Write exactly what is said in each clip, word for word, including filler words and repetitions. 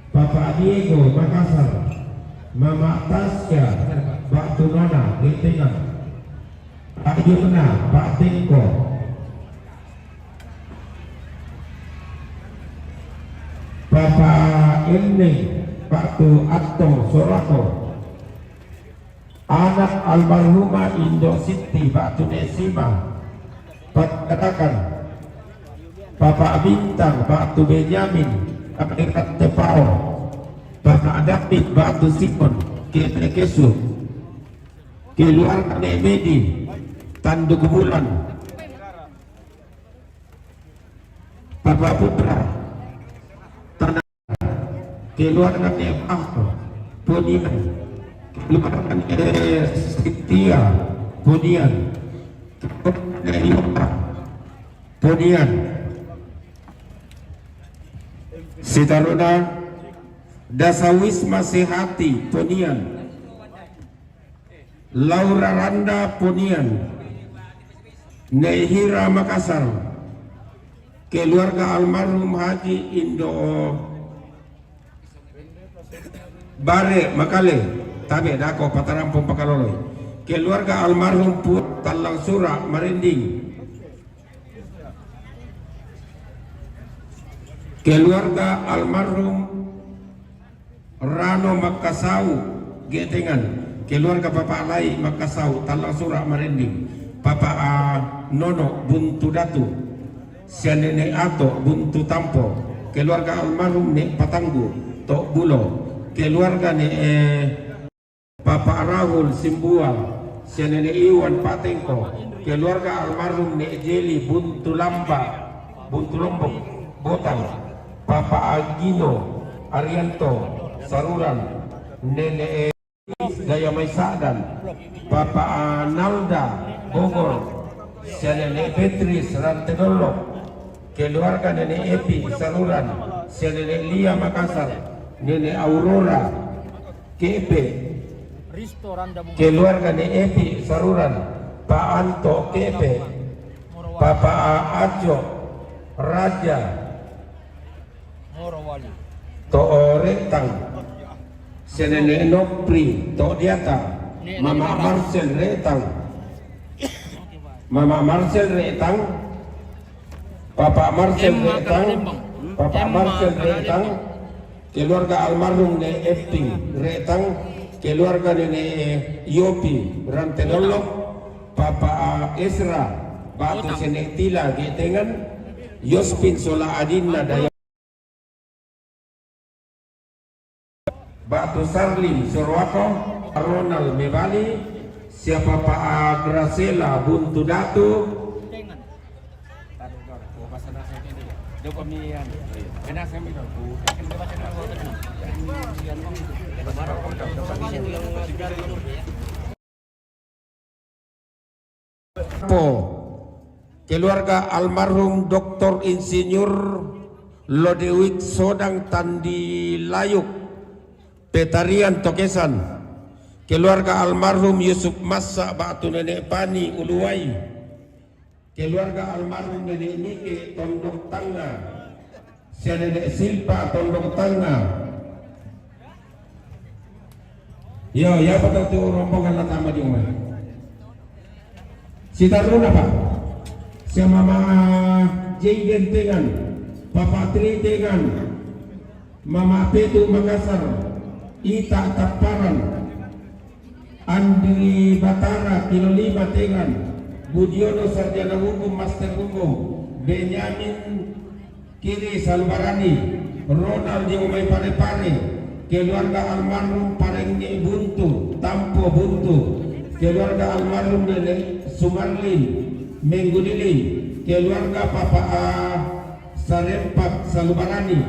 Papa Diego Makassar, Mama Tasya Batu Nona Getengan, Pak Yumna Pak Tengko, Papa Eneng Batu Atong Sorako, anak almarhumah Indo Siti Batu Nesima, Patarakan, Papa Bintang Batu Benyamin, Amerika Tepao, Papa David Batu Simon, Kemekesu, keluarga Nemedi, Tanduk Bulan, Papa Putra, Tanah, keluarga Nepah, Ponian, keluarga Setia, Ponian, keluarga Nepah, Ponian, Sitaruna, Dasawisma Sehati, Ponian, Laura Randa Ponian, Neihira Makassar, keluarga almarhum Haji Indo Bare Makale, tabe dako Patarampung Pakaloloi, keluarga almarhum Put Tallang Sura Marinding, keluarga almarhum Rano Makasau Getengan, keluarga Papa Alai Makasau Tallang Sura Marinding, Papa, ah, Nono Buntu Datu, sia Nene Ato Buntu Tampo, keluarga almarhum Ne Patanggu Tok Bulo, keluarga Ne, eh, Papa Rahul Simbua, sia Nene Iwan Patengko, keluarga almarhum Ne Jeli Buntu Lamba, Buntu Lombok, Botang, Papa Agino Arianto, Saruran, Nene Daya Mai Sadan, Papa Nalda Bogor, sia Nene Beatrice Rantedolok, keluarga Nene Epi Saruran, sia Nene Lia Makassar, Nene Aurora Kepe, keluarga Ne Epi Saruran, Pak Anto Kepe, Papa Ajo Raja, To'o Retang, sia Nene Nopri To'o Diata, Mama Marcel Retang, Mama Marcel Retang, Papa Marcel Retang, Papa Marcel Retang, keluarga almarhum Ne Epting Retang, keluarga Nene Yopi Rantenolo, Papa Esra Batu Senetila Getengan, Yospin Sola Adinna Daya Batu Sarlim Sorowako, Ronald Mebali, sia Papa Gracela Buntu Datu. Po, keluarga almarhum Doktor Insinyur Lodewik Sodang Tandilayuk, Petarian Tokesan, keluarga almarhum Yusuf Massa Batu Nene Pani Uluwai, keluarga almarhum Nene Nike Tondok Tanga, sia Nene Silpa Tondok Tanga. Yo, ya betul tu rombongan la tama di rumah. Sitaruna, Pak. Sia Mama Jayden Tengan, Papa Tri Tengan, Mama Petu Makassar, Ita Taparan, Andri Batara Kilo Lima Tengan, Budiono Sarjana Hukum, Master Hukum, Benyamin Kiri Salubarani, Ronald Jomai Pare-Pare, keluarga almarhum Parengi Buntu, Tampo Buntu, keluarga almarhum Nenek Sumarlin, Mengguliling, keluarga Papa A Sarempak Salubarani,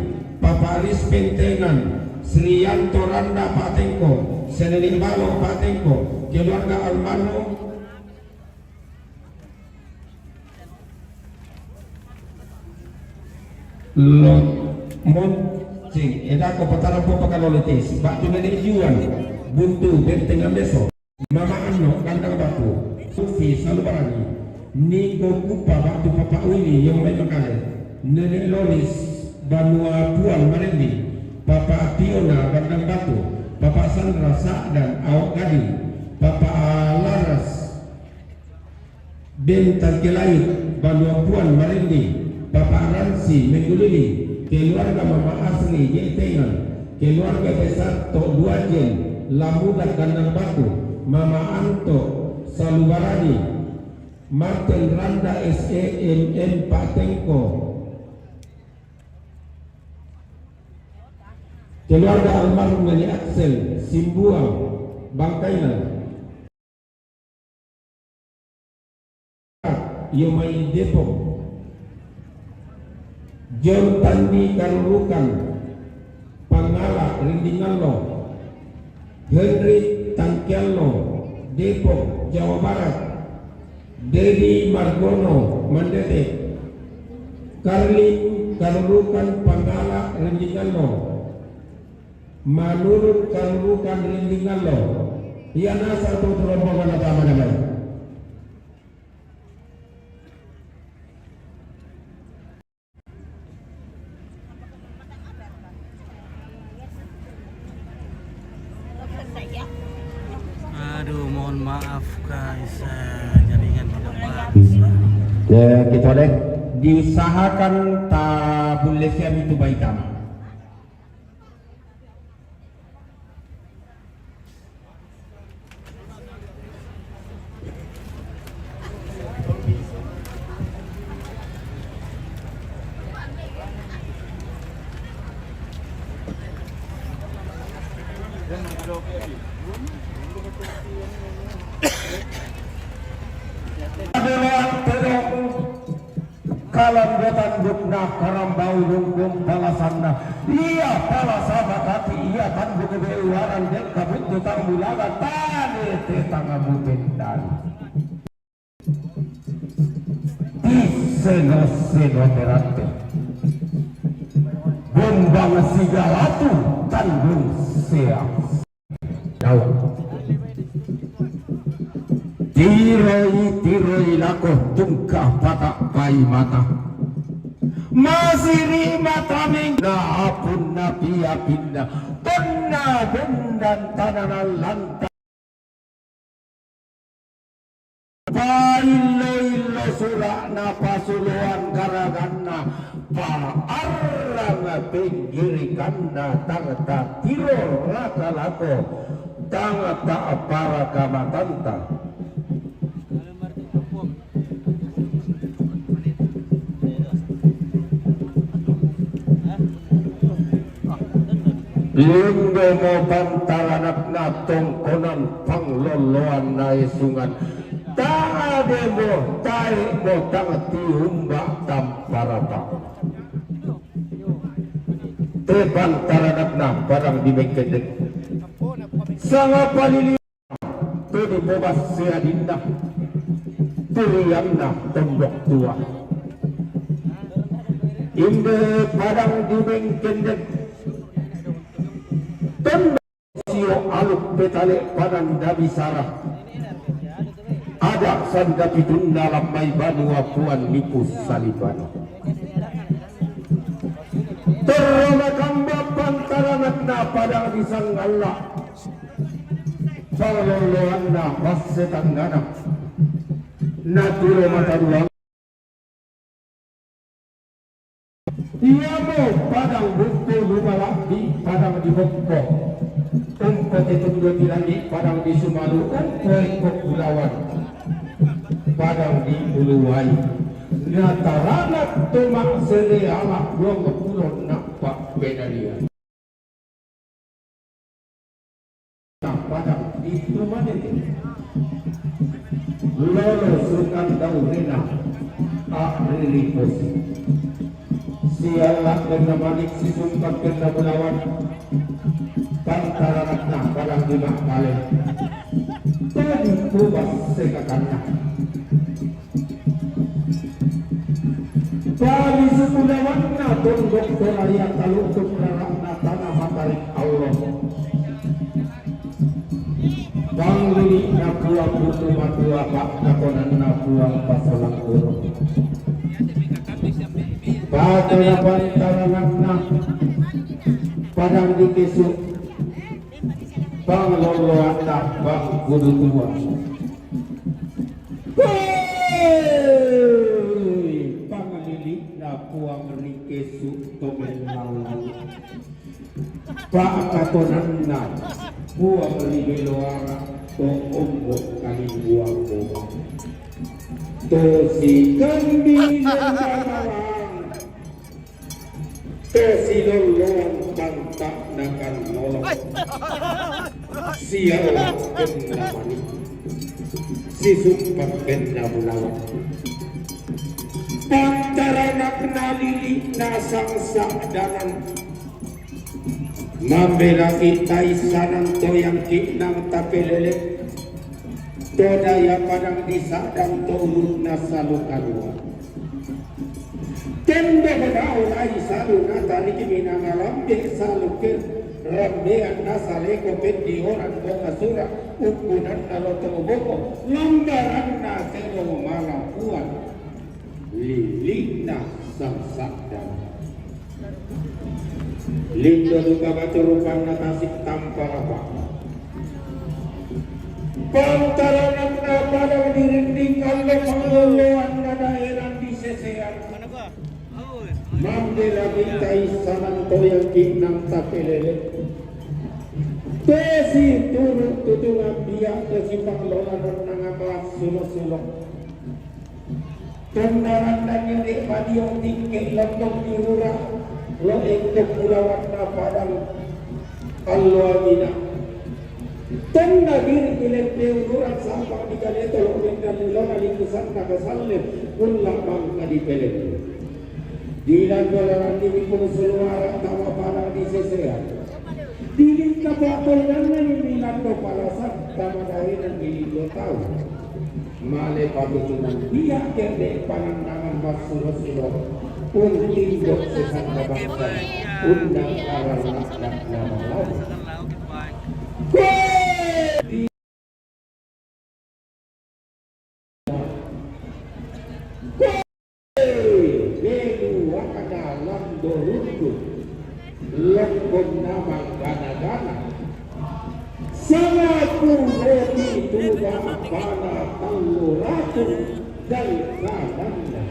Papa Aris Pentengan, Srianto Randa Patengko, Seneni Balo Patengko, keluarga almarhum Lot Moncing, edako Patarampo Pakalolitis, Batu Nenek Juan, Buntu Bentengan Beso. Mama Anno, Kandang Batu, Sufi Salubarani, Niko Kupa, Batu Papa Willy, Yomai Makale, Nenek Lolis, Banua Puan Marendi, Rasa dan awak gading, Papa Laras bin Tangkilait, Banua Puan Marindi, Papa Ransi Menggulili, keluarga Mama Asri Jetengan, keluarga besar Tok Duanjen, Lamuda Kandang Batu, Mama Anto Salubarani, Martin Randa S E M M Pak Tengko, keluarga almarhum Nani Axel Simbuang Bangkailan, Yomai Depok, John Tandi Karurukan Pangala Rindingallo, Henry Tangkiallo Depok, Jawa Barat, Dedi Margono Mandete, Karlin Karurukan Pangala Rindingallo, Manurun Karurukan Rindingallo. Iya nasa tu rombongan agama namanya. Aduh, mohon maaf guys, eh, jaringan tidak bagus. Ya, kita deh. Diusahakan tak boleh siap itu baik. Kalan do tandukna, karambau lungkung palasanna. Ia palasa bakati, ia tanduk beluaran, dengka buntu tang mulaga, tane tetang amu bendari. Tiseno-seno terante. Bombang sigalatu tandung sea. Dawa. Tiroi-tiroi lako tungka pata pai mata. Masiri mata ming na apun na pia pinna. Tonna bendan tanana lanta. Paillo-illo sura'na, pasoloan garaganna, paarrang penggirikanna, tang tatiro raka lako, tang ta'paraka matanta. Linggomo pantaranakna tongkonan pangloloan na esungan. Tademo tae mo tang tiumba tamparata. Te pantaranakna padang di Mengkendek. Sanga palili. Todi pobas seadinna, turianna tondok tua. Inde padang di Mengkendek, tondok sio aluk petale padang da bisara. Ada sanda pitunna lammai banua puan nipu salibana. Terro makamba pantaranakna padang di Sanggalla. Pangloloanna passetanggana. Natiro mataruang. Iamo padang bukku lumalabbi padang di bokko. Umpo tetundo tilangi padang di Sumalu, umpo ekko kulawan padang di Uluwai. Nataranak to maksere ala duang pulo nappa penarian. Padang itu manene. Lolo sukan daurena. Akriri posi. Sialla kena manik sisumpak kena bulawan. Pantaranakna padang di Makkale. Tadi kubas sekakanna. Pali sukulawanna tondok Toraja talutuk rara'na tana matarik Allah. Panglili'na Puang Buku Matua, pa'dakonanna Puang Pasalang Guru. Patena pantaranakna padang di Kesu. Pangloloanna Bang Kudu Tua. Hei! Panglili'na Puang ri kesu' to mellaulau. Pa'katonanna Puang ri beloara to ombo' kalimbuang boma. To sikambi lendamalang. Te silolloang tanta' nakallolo. Siawa' kenna mani. Sisumpa' kenna bulawa'. Pantaranakna lili'na sangsa' danan. Mambelaki taissanan toyangki' nang tapelele. To daya padang disa'dang to ulunna salu kalua. Tende bedau lai salu natariki minangalambe salu ke rambean nasaleko pendi orang bonga sura ukkunanna lotong boko lambaranna sero malapuan lili'na sangsa'da. Lindo duka batu rupanna tasik tampa rapa. Pantaranakna padang dirinding allo pangoloanna daerah di sesean. Mande la kita issanan toyangki' nang tapelele. Tesi turu' tutungan dia tesi panglolanan nangapa sulo-sulo. Kendaraan dan nyenek padiong tingke lembong dirura lo engkok bulawan na padang allo amina. Tenna diri dilempe ururan sampang di kaleto lo minna lilona likusanna kasalle kulla bangka di pelempe. Di lando laranni di pungsuluara tama padang di sesean. Dili kapatolnanna ni lando palasan tama daenan di lindo tau. Male patutunan dia kende panandangan massuro-suro. Pun tindok sesama bangsa. Undang arang lakna nama lain. Beluakana lando runduk, lokkonna manggana-gana. Sangaku roti tuba pana tallu ratu dan kananna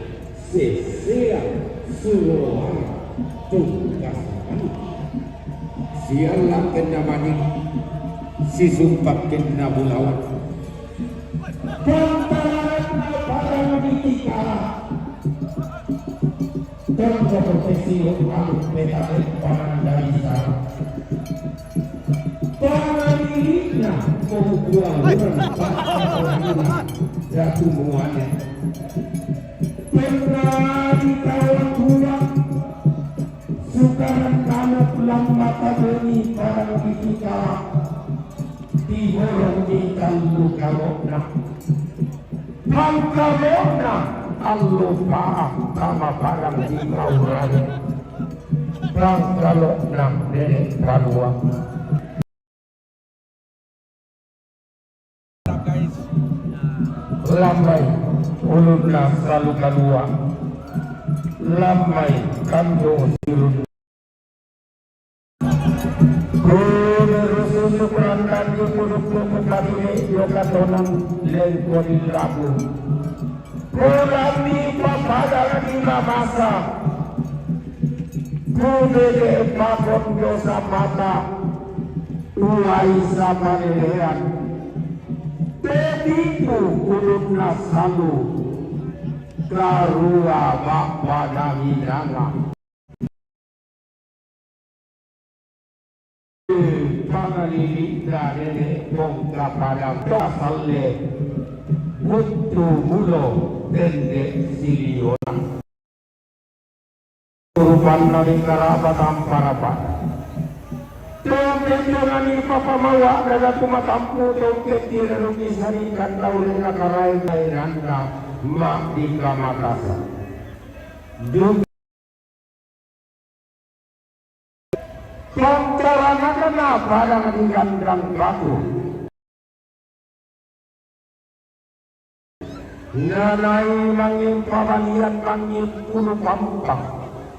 sesea suroa tungkasangan. Siallakenna manik, sisumpakkenna bulawan. Pantaranna parang ditikala. Tongko profesi anu peta panandai sara. Panganilina pembuangan pantaranna datu muane. Pernah di kawan tua. Sukaran kano pulang mata boni parang ditika. Tiborong di tallu kawokna. Pangkawokna allo paa tama parang di kaurane. Pangkalokna nene kalua. Lambai ulunna salu kalua. Lambai kanjo sirun. Guru rususu perandani puduk pupuk katune yoka tonang lengko di labu. Polani papadang di mamasa. Kudede pakon dosa mata. Uai samalelean. Tetipu ulunna salu. Karua bapana minanga. Pangalili'na nene' bongka padang to salle. Buttu mulo tende siliona. Rupanna ri karaba tampa rapa. Tongkennangani papa mawa daga kumatampu tongketti renungi sarikan daule nakarae kairanna ma'dika matasa. Duk Pantaranakna padang di gandang batu. Nanai mangin pabalian mangin pulu pampang.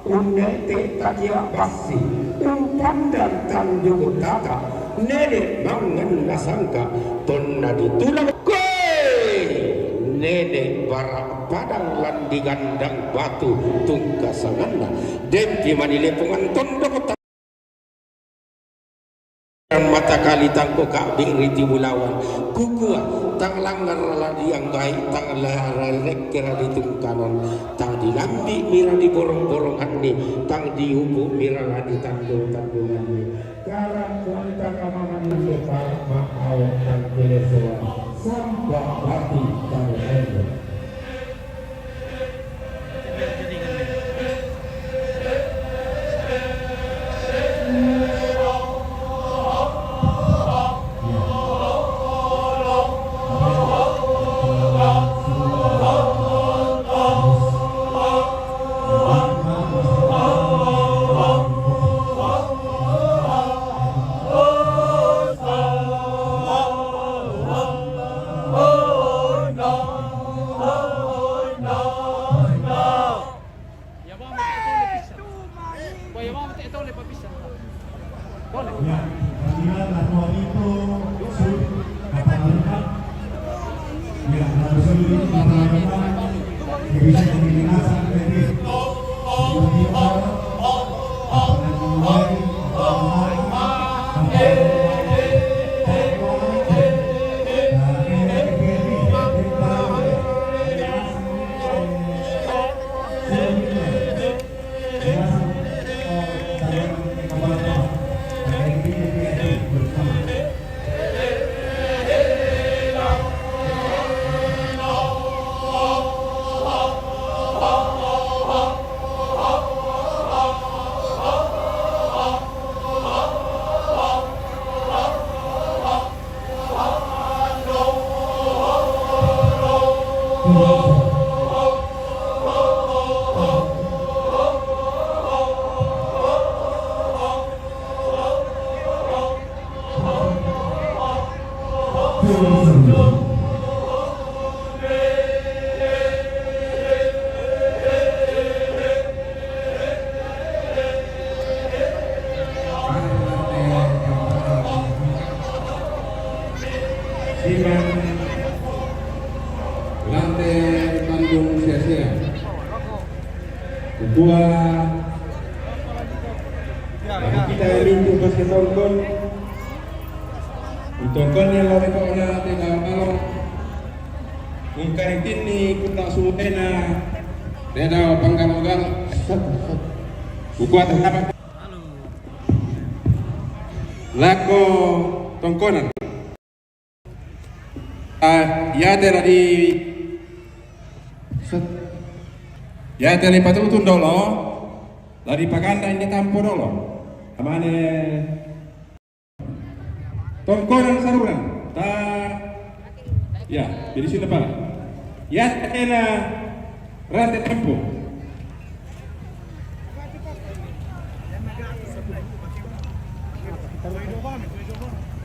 Unnete takia bassi. Umpandan tanduk tata. Nene mangan nasangka tonna ditulang koe. Nene bara padang landi gandang batu tungkasanganna. Dempi manilepongan tondok mata kali tangko kabing riti bulawan. Kukua tang langar raladi anggai tang lara lekkera ditungkanan. Tang dilambi mira diborong-boronganni tang diupu mira ladi tandung-tandunganni. Karang kuanta kamamani lepa ma'au tang kelesoa sampa bati tang endo. Siman lante tandung sia-sia. Kukua kita mintu pas ketongkon. Untongkon yang lari kau na te dalam balong. Mungkaritinni kunna sumupena. Te dalam panggal-panggal. Kukua terdapat. Lako tongkonan. Ah, iate la di, iate la dipatutun dolo, la dipaganda inde tampo dolo. Amane tongkonan saruran. Ta, ya, jadi sini Pak. Ya, ena rante tampo.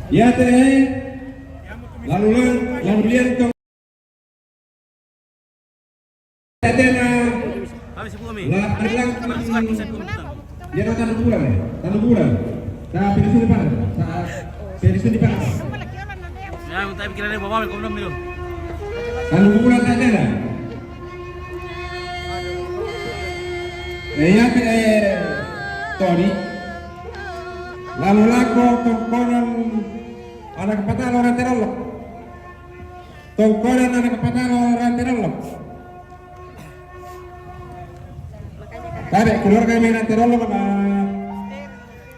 Iate, lalu lang, lalu lian tong. Iate na, la, la, la, dia kata bulan, eh, tanu bulan. Tapi di sini Pak, tapi di sini Pak. Ya, tapi kira dia bawa, kau belum minum. Tanu bulan tak ada. Eh, iate, eh, Toni. Lalu lako tongkonan anak patalo rante lolok. Tongkonan anak patalo rante lolok. Tadi keluarga main rante lolok, Pak.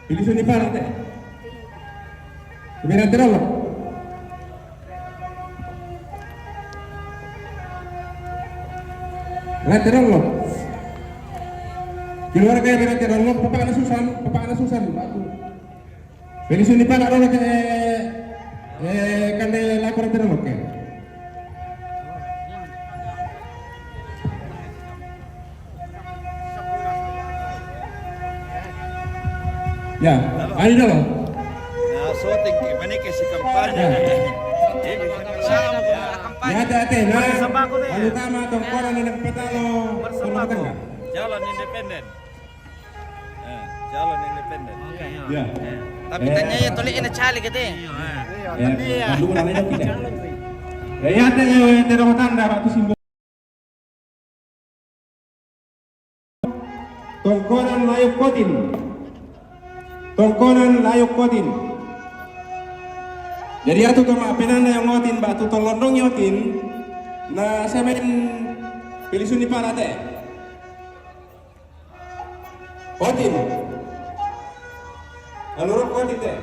Pilih sini Pak, rante. Main rante lolok. Rante lolok. Keluarga yang rante lolok, Bapak ada Susan, Bapak ada Susan, Pak. Pilih sini Pak, ada lolok, eh, eh, kan dia lapor rante lolok, ya. Ya, ayo dong. Ya, syuting, gimana ke si kampanye? Ya. Ini salah mau kena kampanye. Ya, hati-hati, nah. Bersembako deh. Lalu utama tongkonan anak patalo. Bersembako. Jalan independen. Eh, jalan independen. Oke, ya. Ya. Eh. Tapi tanya ya, tolek ina cale kete. Ya, tanduk na lain kita. Ya, ya, te, eh, te dapat tanda, Pak, tu simbol. Tongkonan Layuk Kotin. Tongkonan Layuk Kotin. Jadi, atu tama penanda yang ngotin, ba tu tolondong yotin. Na semen pilisun di parate. Kotin. Anu rok kotin te.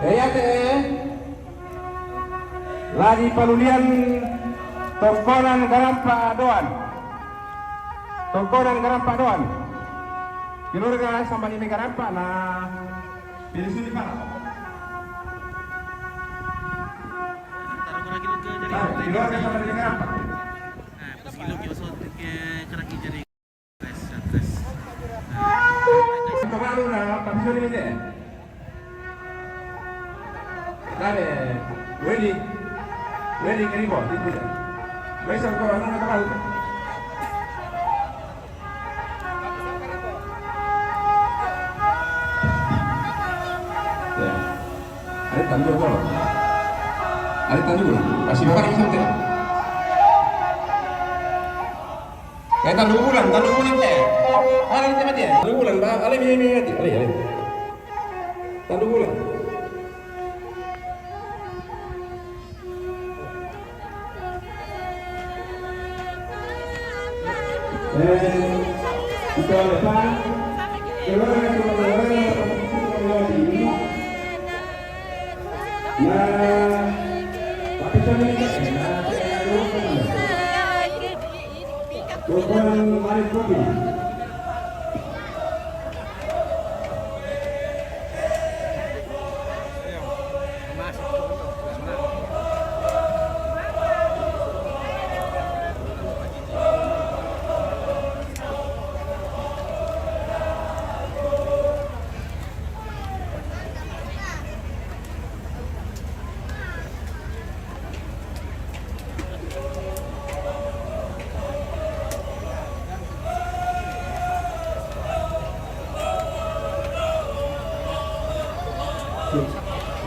Eyate. Lagi palulian tongkonan garampa doan. Tongkonan garampa doan. Keluarga sambani me garampa na pilisuni pala. Keluarga sambani me garampa. Ito baru na, papisoni mete. Dale, Willy. Willy, karibu, dito. May isang ko, ano na kapal? Ya. Ada tanda ko. Ada tanda ko. Kasih bapak langsung te. Eh, tanduk bulan, tanduk bulan te. Ala ni te mati. Tanduk bulan, ba, ala ni, ni mati. Ala, ala. Tanduk bulan. Eh, kita lepas. Keluar, keluar, keluar, keluar. Nah, tapi saya ni, nah, saya nak dulu. Bukan main kopi.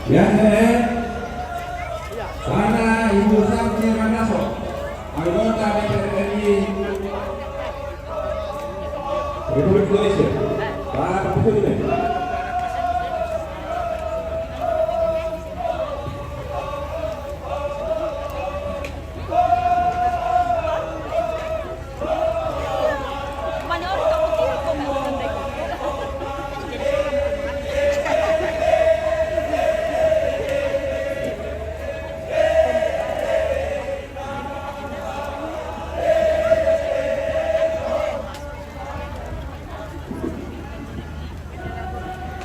Ya, eh. Mana Ibu Santi Manaso, anggota D P R RI Republik Indonesia. Pak Putri.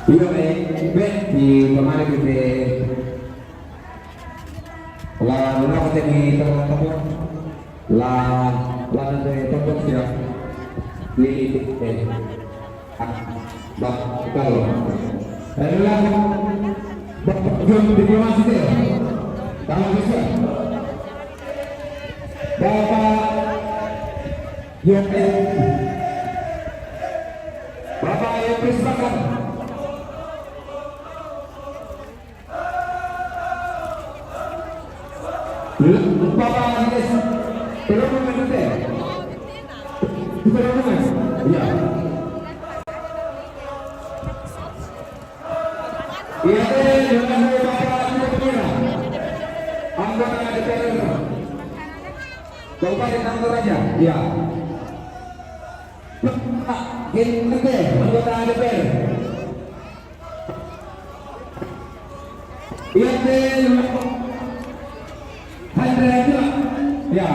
Iyo, eh, be, di kemana kita? La, muna ko te ni tama tama. La, la na te tama siya. Ni, eh. Ah, ba, ikaw. Ano lang? Ba, yung diplomasi te. Tama siya. Bapak, yung, eh. Bapak, yung Chris Bakan. Papa Anies, pero no me noté. Pero no me, ya. Iya, eh, dengan Papa Anies, anggota D P R, Kabupaten Tanah Toraja, ya. Pak Hendrik, anggota D P R. Iya, Andre juga. Ya.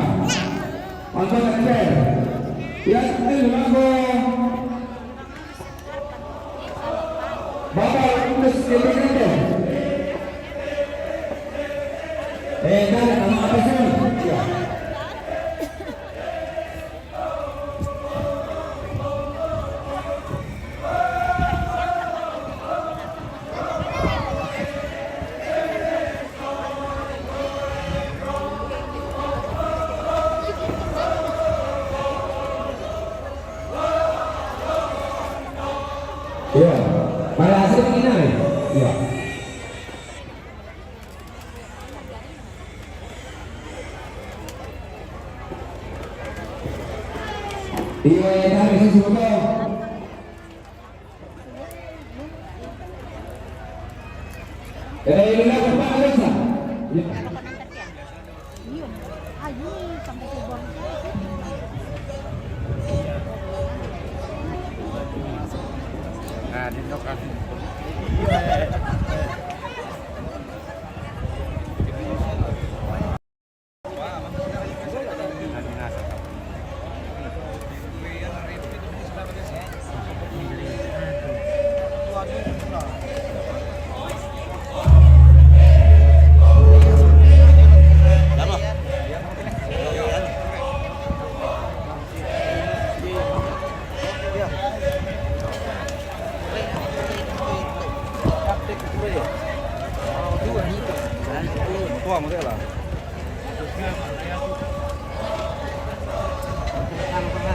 Anggota D P R. Iya, Andre juga. Bapak Ibu Sekjen. Eh, dan nama apa sih? Ya. Iya. Para asli ini, ya. Iya, ya, tarik, saya suruh kau. Eh, ini lah, Bapak, ada sah? Ya. Nah, di lokasi.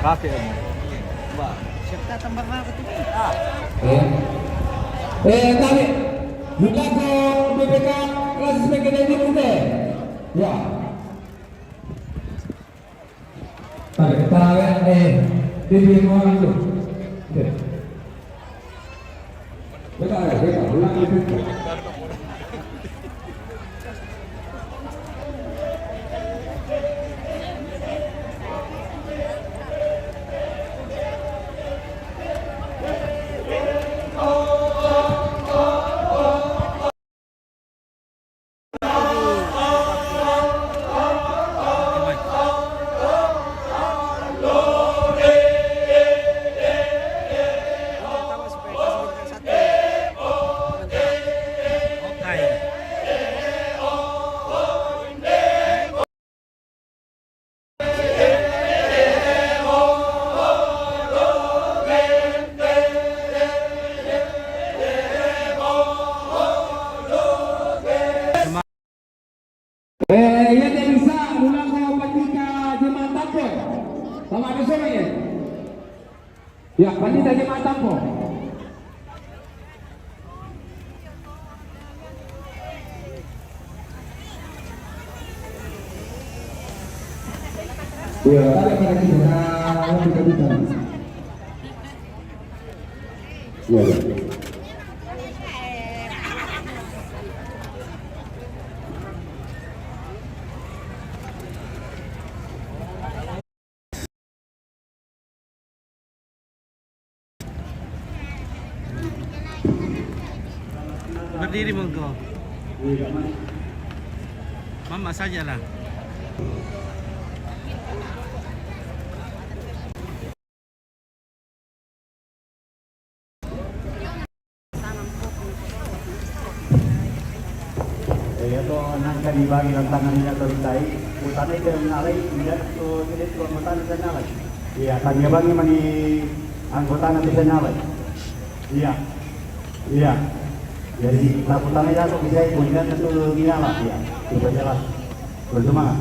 Kakek mo. Ba, siapa tambah apa tu? Ah. Eh. Eh, tarik. Buka ko B P K kelas B K D ini, Bunda. Ya. Tarik, tarik, eh, bibir orang tu. Oke. Beta, beta, ulang lagi. Eh, iya, dia bisa, ulang ko pandita jemaat Tampo. Sama ada sore ya? Ya, pandita jemaat Tampo. Ya, ada pada kita, nah, kita, kita. Ya, ya. Berdiri monggo. Mama sajalah. Eh, iya to, nangka di bagi tantangan iya to, ditai. Utana itu yang ngalai, iya to, jadi itu anggota itu yang ngalai. Iya, tanya bagi mani anggota nanti saya ngalai. Iya. Iya. Jadi, tak utana iya to, bisa itu, iya, tentu iya lah, iya. Coba jelas. Bersemangat.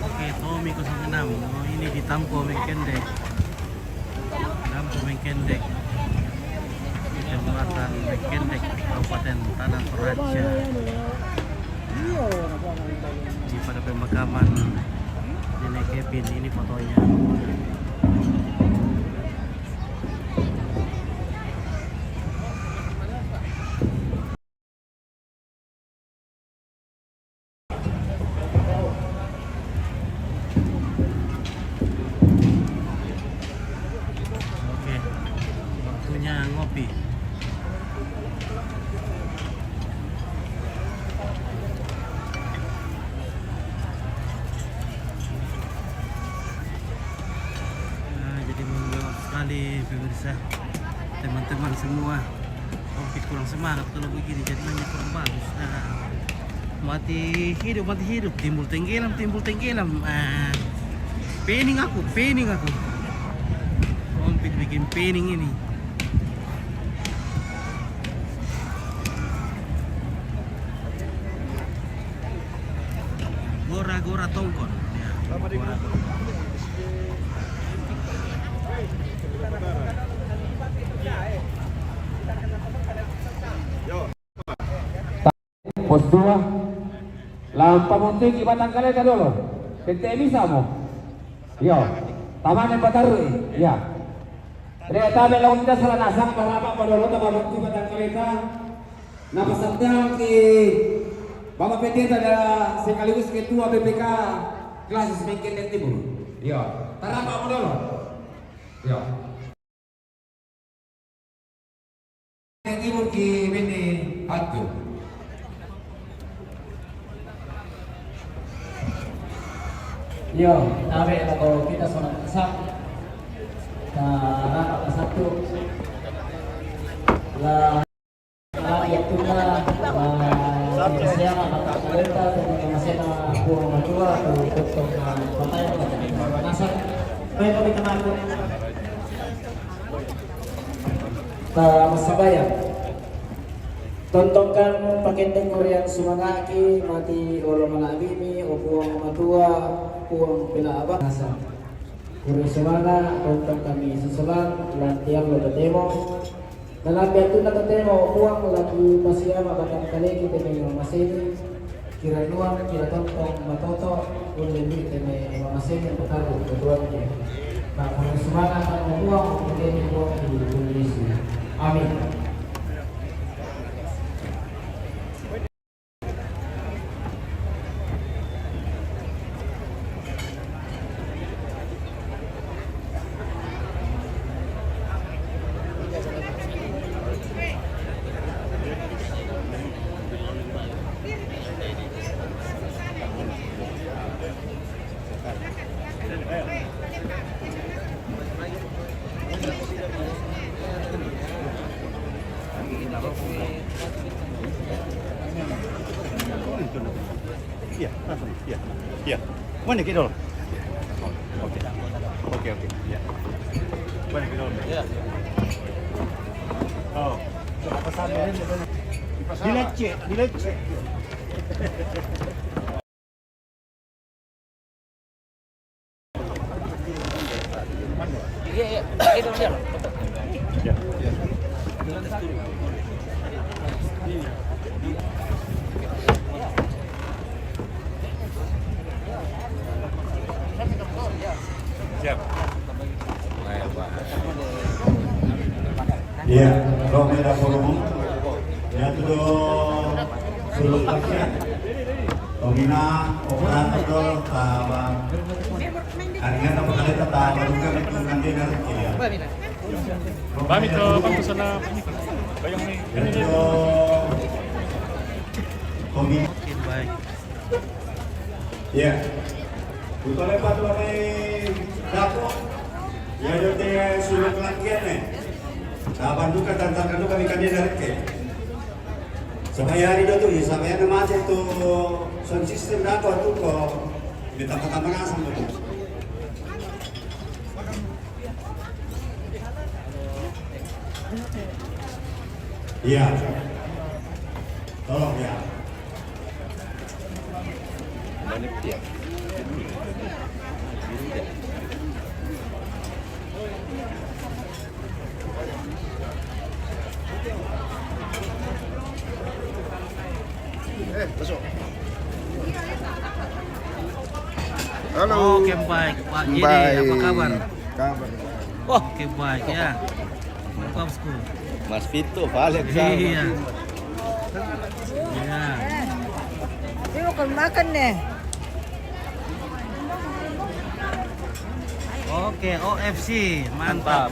Oke, Tommy kosong enam. Oh, ini di Tampo Mengkendek. Tampo Mengkendek. Di Kecamatan Mengkendek, Kabupaten Tanah Toraja. Ini pada pemakaman Nenek Kevin, ini fotonya. Oke, waktunya ngopi. Nah, jadi mengganggu sekali pemirsa, teman-teman semua. Oke, kurang semangat kalau begini, jadinya kurang bagus. Nah, mati hidup, mati hidup, timbul tenggelam, timbul tenggelam. Ah, pening aku, pening aku. Ompik bikin pening ini. Gora-gora tongkon. Ya, gora-gora. Pos dua. Lampa muntingki Batang Kaleta dolo. Tette bisa mo. Yo. Tamane patarui. Ya. Re tabe lawan kita salah nasang, barapa padolo, tama bukti Batang Kaleta. Nah, pesan ki Bapak Pendeta dan sekaligus Ketua B P K Klasis Mengkendek Timur. Yo. Tarapa padolo. Yo. Timur ki bene atu. Yo, tabe lako kita sonang satu. Nah, rata satu. Lah, ya, tuna, ah, siapa, Bapak Kaleta, tuna, masena, buang matua, tu, tu, tu, ah, batai, batai, batai, batai, batai. Baik, kita makan. Ta massambayang. Tontongkan pakendek Korean sumanga'ki, mati olo mala'bi'mi, o Puang Matua, Puang Pela Abang. Nasa. Korean sumanga', tontong kami susulan, lantiang lo totemo. Nalambi attunna totemo, o Puang, laki pasiama batang kaleki te mai mamaseni. Kira nuang, kira tontong matoto, ulle mbi te mai mamaseni, pataru ketuanni. Nah, kalau sumanga' kan Puang, mungkin Puang di Indonesia. Amin. Iya, langsung. Iya. Iya. Mana kita? Oke. Oke, oke. Iya. Mana kita? Iya. Oh. Di Lecce, di Lecce. Siap. Iya, Rome da Forum. Ya, tuh, suruh pakai. Tomina, operator, taba. Artinya, taba kali, taba juga, itu nanti, ya. Pamito, pamito sana. Bayang ni. Ya, tuh. Tomina. Iya. Kutole patone dapo. Iya, yo te suruh kelangkian, eh. Kapan duka, tantangan duka, mi kandida reke. Supaya hari itu tuh, supaya ada macet tuh, sound system dapo tuh kok. Ini tambah-tambah ngasang tuh. Iya. Tolong ya. Eh, masuk. Halo. Oke, baik, Pak Gede, apa kabar? Kabar. Oke, baik ya. Mantap, Sku. Mas Vito balik. Iya. Iya. Ini bukan makan nih. Oke, O F C, mantap. Mantap.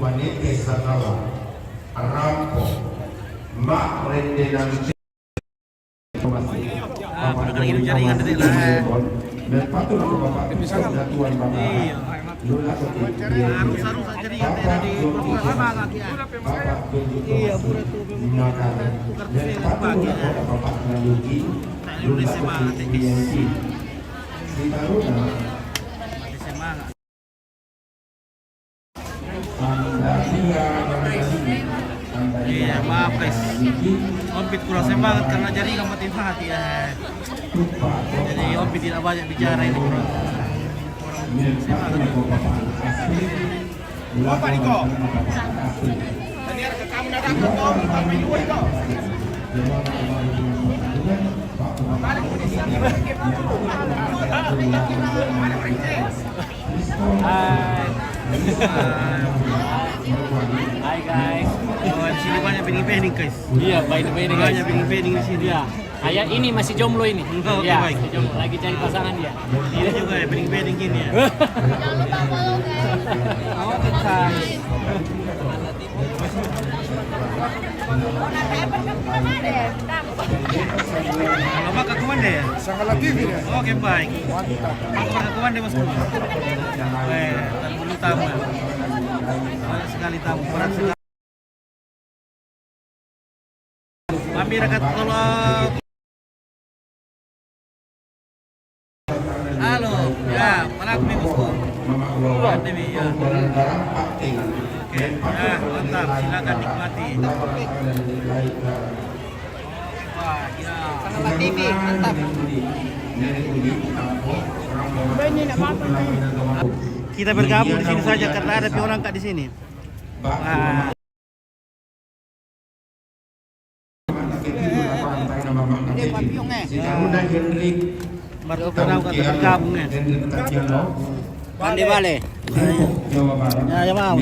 Banete Satala, Rampo, Mak Rende Nante, Bapak Jaringan Detik lah, eh. Dan patut Bapak Tuan Bapak. Iya. Harus, harus jaringan tadi. Bapak Benny Thomas, Makassar. Dan patut Bapak Naluki, Luna Semangat, Kuki, guys. Rianti. Sitaruna. Semangat. Iya, maaf, guys. Ompit kurang semangat karena jaringan mati-mati, ya. Jadi Ompit tidak banyak bicara ini, kurang, kurang semangat. Hai. Hai, guys. Oh, di sini banyak pening-pening, guys. Iya, banyak pening, guys. Banyak pening-pening di sini. Iya. Ayah ini masih jomblo ini. Oke, ya, baik. Masih jomblo. Lagi cari pasangan dia. Ini juga ya, pening-pening gini ya. Jangan lupa follow, guys. Oke, guys. Kalau makan kuman deh ya? Sangat lagi ya. Oke, baik. Makan kuman deh, Mas. Eh, tak perlu tambah. Banyak sekali tamu, berat sekali. Kami dekat kalau Halo, ya, malam nih, Bosku. Pandemi, ya. Oke, ya, mantap, silakan nikmati. Wah, ya. Sangat T V, mantap. Kita bergabung di sini saja karena ada orang kat di sini. Wah. Marco Fernando kat bergabung, eh. Kan di bale. Ya, ya, mau.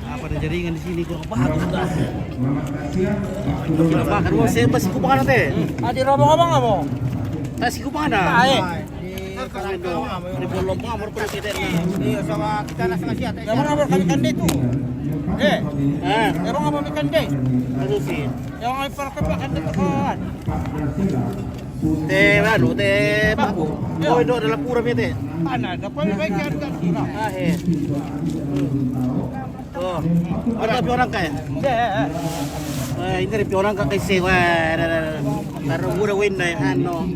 Apa ada jaringan di sini kurang paham sudah. Kurang paham. Saya masih kupang nanti. Ah, di Robong-Robong apa? Masih kupang ada. Ah, eh. Di Pondok Lompa, baru pernah kita. Iya, sama kita nak sama siapa? Yang mana abang kami kande tu? Eh, eh, abang apa kami kande? Terus sih. Yang apa kami kande tu kan? Teh, anu, teh, baku. Oh, itu adalah pura, teh. Mana? Dapat baik kan? Ah, eh. Oh, ada pi orang kaya? Eh, ini pi orang kaya kasi, wah, ada, ada, ada. Taruh gula win dai, ano.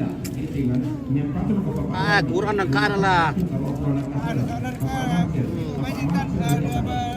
Ah, kurang nang kana lah.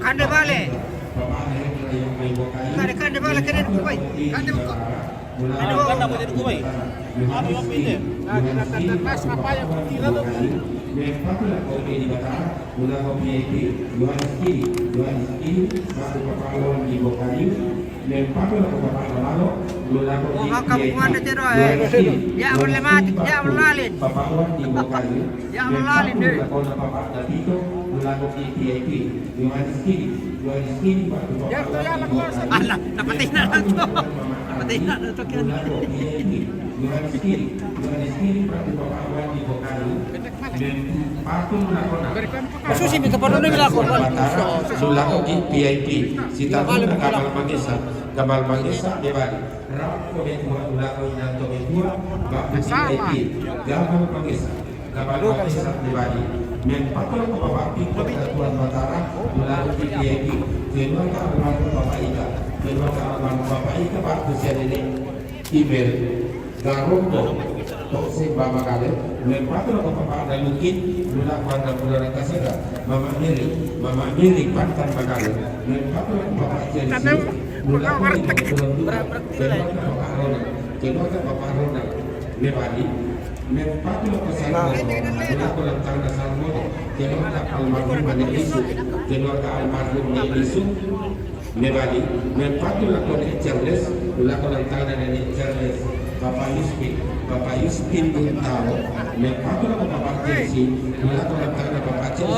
Kande bale. Kande, kande bale, kande ko bai. Kande ko. Kande ko bai. Ano ba pwede ko bai? Mas mapaya ko tira do. Mempatu la ko papa na malo, lula ko. Oh, haka buwan na tiro, eh. Ya, wala mati, ya, wala lalin. Papa wan di bokali. Ya, wala lalin, eh. Mempatu la ko na papa na pito, lula ko V I P. Yohanes kini, Yohanes kini, patu papa wan di bokali. Ala, napatay na lang to. Napatay na lang to, kaya. Lula ko V I P. Yohanes kini, Yohanes kini, patu papa wan di bokali. Mempatu la ko na. Susi, may kapatid na nila ako. Lula ko V I P. Si Tato na kabal mangesa, kabal mangesa, di ba? Rap ko may tuwa, lula ko inanto may tuwa, ba ko V I P. Kabal mangesa, kabal mangesa, di ba? Mempatu la ko papa pito na tuwan batara, lula ko V I P. Kenwa ka ako papa ika, kenwa ka ako papa ika, ba ko siya nene. Email, Garoto, Tokse ba Magale, mempatu la ko papa na Lukin, lula ko anda mula na Kasega, Mama Mary, Mama Mary, Pantan Magale, mempatu la ko papa Chelsea, Keluarga Bapak Ronald, keluarga Bapak Ronald, Mebali, mempatu lako Salmo, lako lantangna Salmo, keluarga almarhum Nenek Lisu, keluarga almarhum Nenek Lisu, Mebali, mempatu lako Nenek Charles, lako lantangna Nenek Charles, Bapak Yuspin, Bapak Yuspin Buntao, mempatu lako Bapak Chelsea, lako lantangna Bapak Chelsea,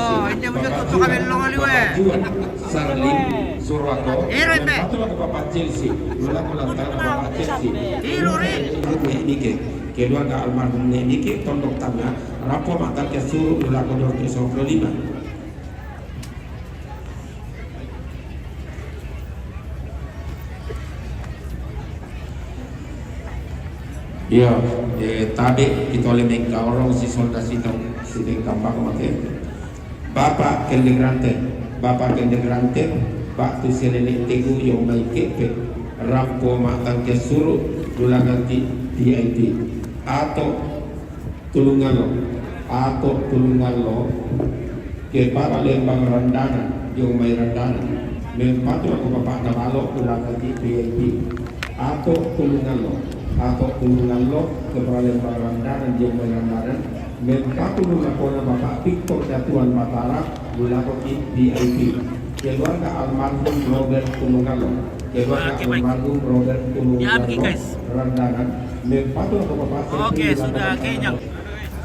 Bapak Juan, Bapak Juan, Sarlim, Surwako, mempatu lako Bapak Chelsea, lako lantangna Bapak Chelsea, Nenek Nike, keluarga almarhum Nenek Nike, Tondok Tanga, rampo matangke suru, lako dua ratus dua puluh lima. Iya, eh, tabe' itu ale mengkaorong si solda sitong si mengkambang make. Bapak Kende Grante, Bapak Kende Grante, ba'tu si Nenek Tegu yang mai kepe, rampo matangke suru, dulakan ti V I P. Atau Tulungallo, Ato Tulungallo, Kepala Lembang Randanan, Jong Mai Randanan, mempatu lako Bapak Nabalo, Tulungallo V I P. Ato Tulungallo, Ato Tulungallo, Kepala Lembang Randanan, Jong Mai Randanan, mempatu lako Bapak Victor Datuan Batara, Tulungallo V I P. Keluarga almarhum Robert Tulungallo, keluarga almarhum Robert Tulungallo, Randanan, mempatu lako Bapak Oke, sudah kenyang.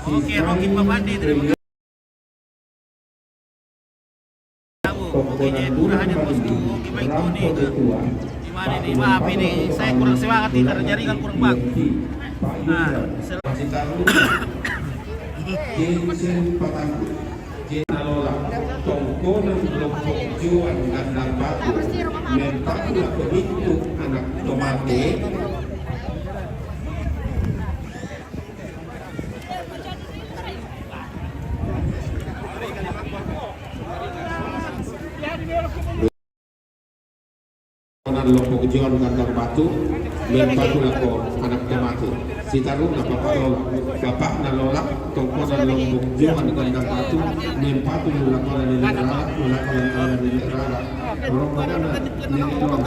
Oke, Rocky Papandi, terima kasih. Oke, jadi murah ada bosku, gimana ini? Gimana ini? Maaf ini, saya kurang semangat ini, karena jaringan kurang bagus. Nah, sel- Nalola, tongkonan Lompok Joan Gandang Batu, mempatu lako Bintu anak tomate. Tongkonan Lompok Joan Gandang Batu, mempatu lako anak tomate. Sitaruna Bapak Lola, Bapak Nalola, tongkonan Lompok Joan Gandang Batu, mempatu lako Nenek Rara, lako Nenek Rara. Rombongan Nenek Lola,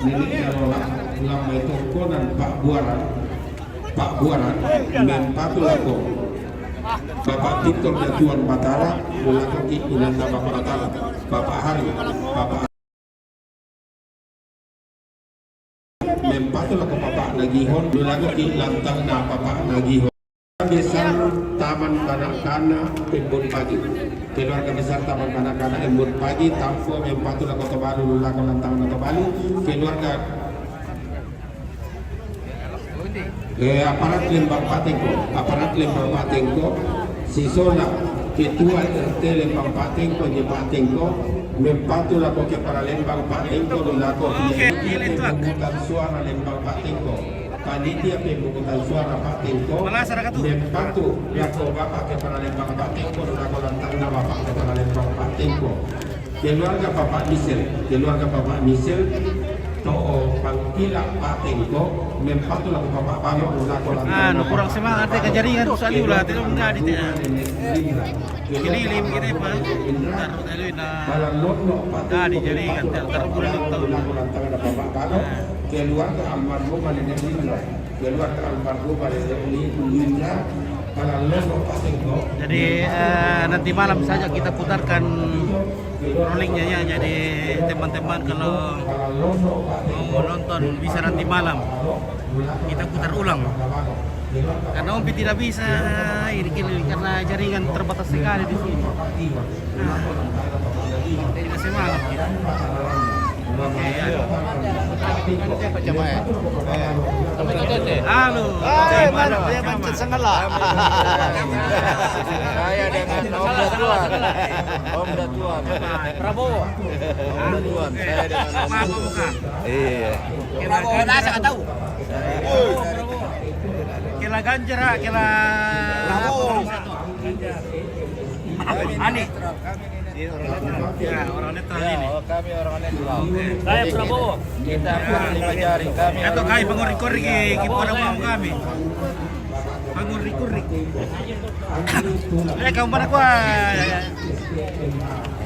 Nenek Nalola, lamai tongkonan Pak Buaran, Pak Buaran, mempatu lako Bapak Victor Datuan Batara, lako ki inanna Bapak Batara, Bapak Hari, Bapak Mempatu lako Bapak Nagihon, lako ki lantangna Bapak Nagihon. Besar Taman Kanak-kanak Embun Pagi. Keluarga besar Taman Kanak-kanak Embun Pagi, tampo mempatu lako Tobalu, lako lantangna Tobalu. Keluarga Eh, aparat Lembang Patengko, aparat Lembang Patengko, sisola ketua R T Lembang Patengko, je Patengko, mempatu lako kepala Lembang Patengko, lako panitia pemungutan suara Lembang Patengko, panitia pemungutan suara Patengko, mempatu lako Bapak Kepala Lembang Patengko, lako lantangna Bapak Kepala Lembang Patengko. Keluarga Bapak Misel, keluarga Bapak Misel, to'o Pangkila Patengko, mempatu lako Bapak Balo, lako lantang. Anu, kurang semangat deh, kejaringan tuh saliu lah, tidak menjadi teh. Ini lima gini, Pak. Taruh tadi, nah. Nah, di jaringan, taruh, taruh, taruh. Lako lantang ada Bapak Balo, keluarga almarhum Nenek Indra, keluarga almarhum Nenek Indra, Jadi, eh, nanti malam saja kita putarkan rollingnya ya. Jadi, teman-teman kalau mau nonton bisa nanti malam kita putar ulang. Karena Ompi tidak bisa ini keliling karena jaringan terbatas sekali di sini. Nah, tidak semangat kita. Oke, ya. Halo. Hai, mana? Saya mancing sengela. Saya dengan Om Datuan. Om Datuan. Prabowo. Om Datuan. Saya dengan Om Datuan. Iya. Prabowo, dah saya tahu. Kela Ganjar, kela Prabowo. Ani. Ya, orang netral ini. Oh, kami orang netral. Saya Prabowo. Kita lima jari, kami. Atau kami pengori-kori ke, ke Prabowo kami. Bangun rikur-rikur. Eh, kamu mana gua?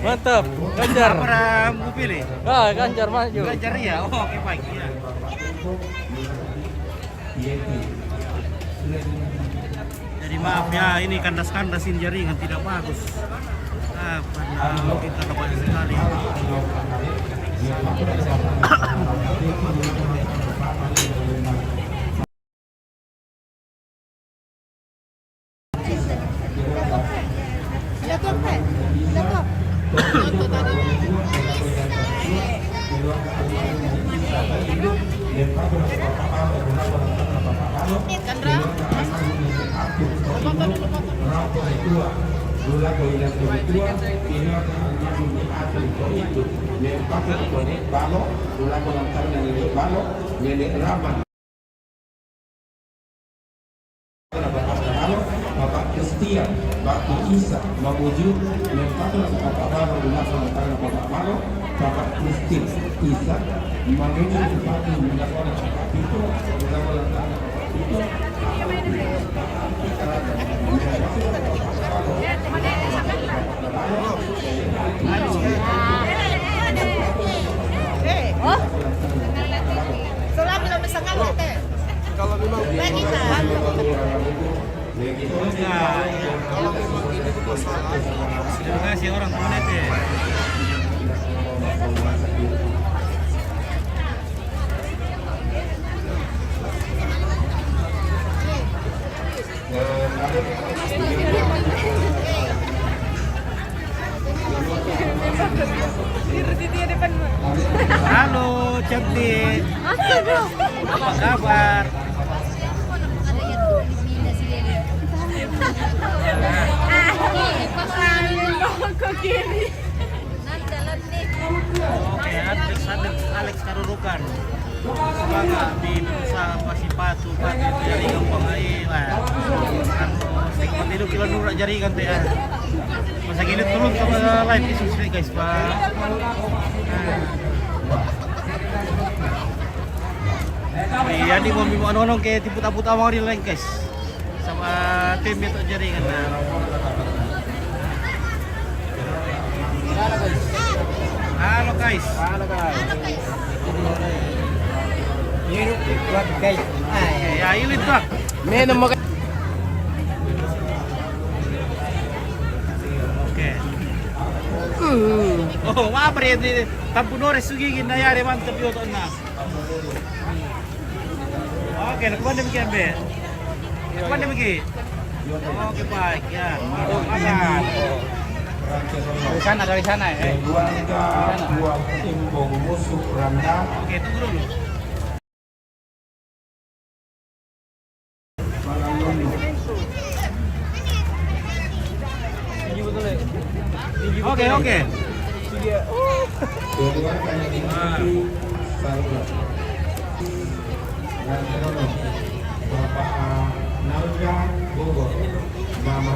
Mantap, Ganjar. Apa dah mau pilih? Ah, Ganjar maju. Ganjar ya? Oh, oke, baik. Ya. Jadi maaf ya, ini kandas-kandas ini jaringan tidak bagus. Ah, karena kita banyak sekali. Bapak Kristian, Bapak Isa, Mamuju, Bapak Malo, Bapak Kristian, Isa, Mamuju, Bapak Malo, Bapak Pito, Bapak Pito, Terima kasih orang Bonete. Halo, cantik. Apa kabar? Oke, Alex, Alex, Alex Karurukan. Semangat di usaha pasi patu, patu dari gampang aja lah. Seperti itu kilo nura jaringan teh ya. Masa gini turun sama lain isu sih, guys, Pak. Nah. Iya, di mau mau nonong ke tipu tapu tawa di lain, guys. Sama tim itu jaringan. Nah. Halo, guys. Halo, guys. Ini buat, guys. Ah, ya. Ya, ini tuh. Minum, oke. Oke. Hmm. Oh, apa ya ini? Tampun ore sugigi na ya, mantap yo, nah. Oke, nak kemana demikian, Be? Nak kemana demikian? Oke, baik, ya. Makan. Dari sana, dari sana, eh. Keluarga buah timbong musuh randa. Oke, tunggu dulu. Oke, oke. Bapak Nalga Bogor, Mama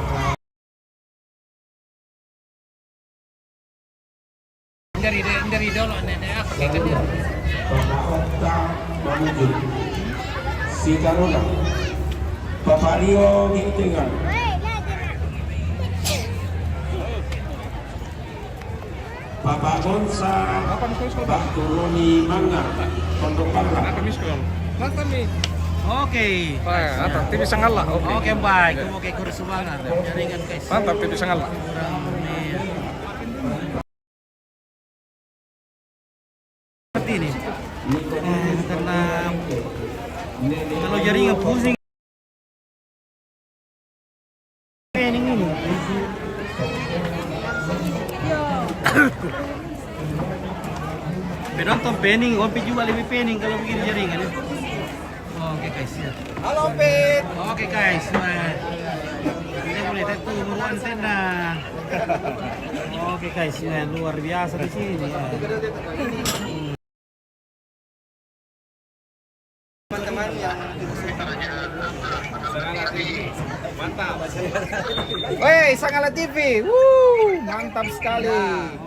Dari, dari dulu, nenek aku kayak gitu. Bapak Okta Mamuju, Sitaruna, Bapak Rio Gintingan, Bapak Gonsa, Bapak Turuni Manga, Pondok Bangla. Kenapa miss call? Mantap nih. Oke. Wah, mantap. T V Sangala. Oke. Oke, baik. Oke, kurus banget. Jaringan, guys. Mantap, T V Sangala. Kurang, iya. Seperti ini. Eh, karena kalau jaringan pusing. Pening ini. Penonton pening, Om Pit juga lebih pening kalau begini jaringan ya. Oke, guys, ya. Halo, Om Pit. Oke, guys, nah. Kita boleh tahu buruan tenda. Oke, guys, ya, luar biasa di sini ya. Teman-teman yang Woi, Sangala T V. Wuh, mantap sekali.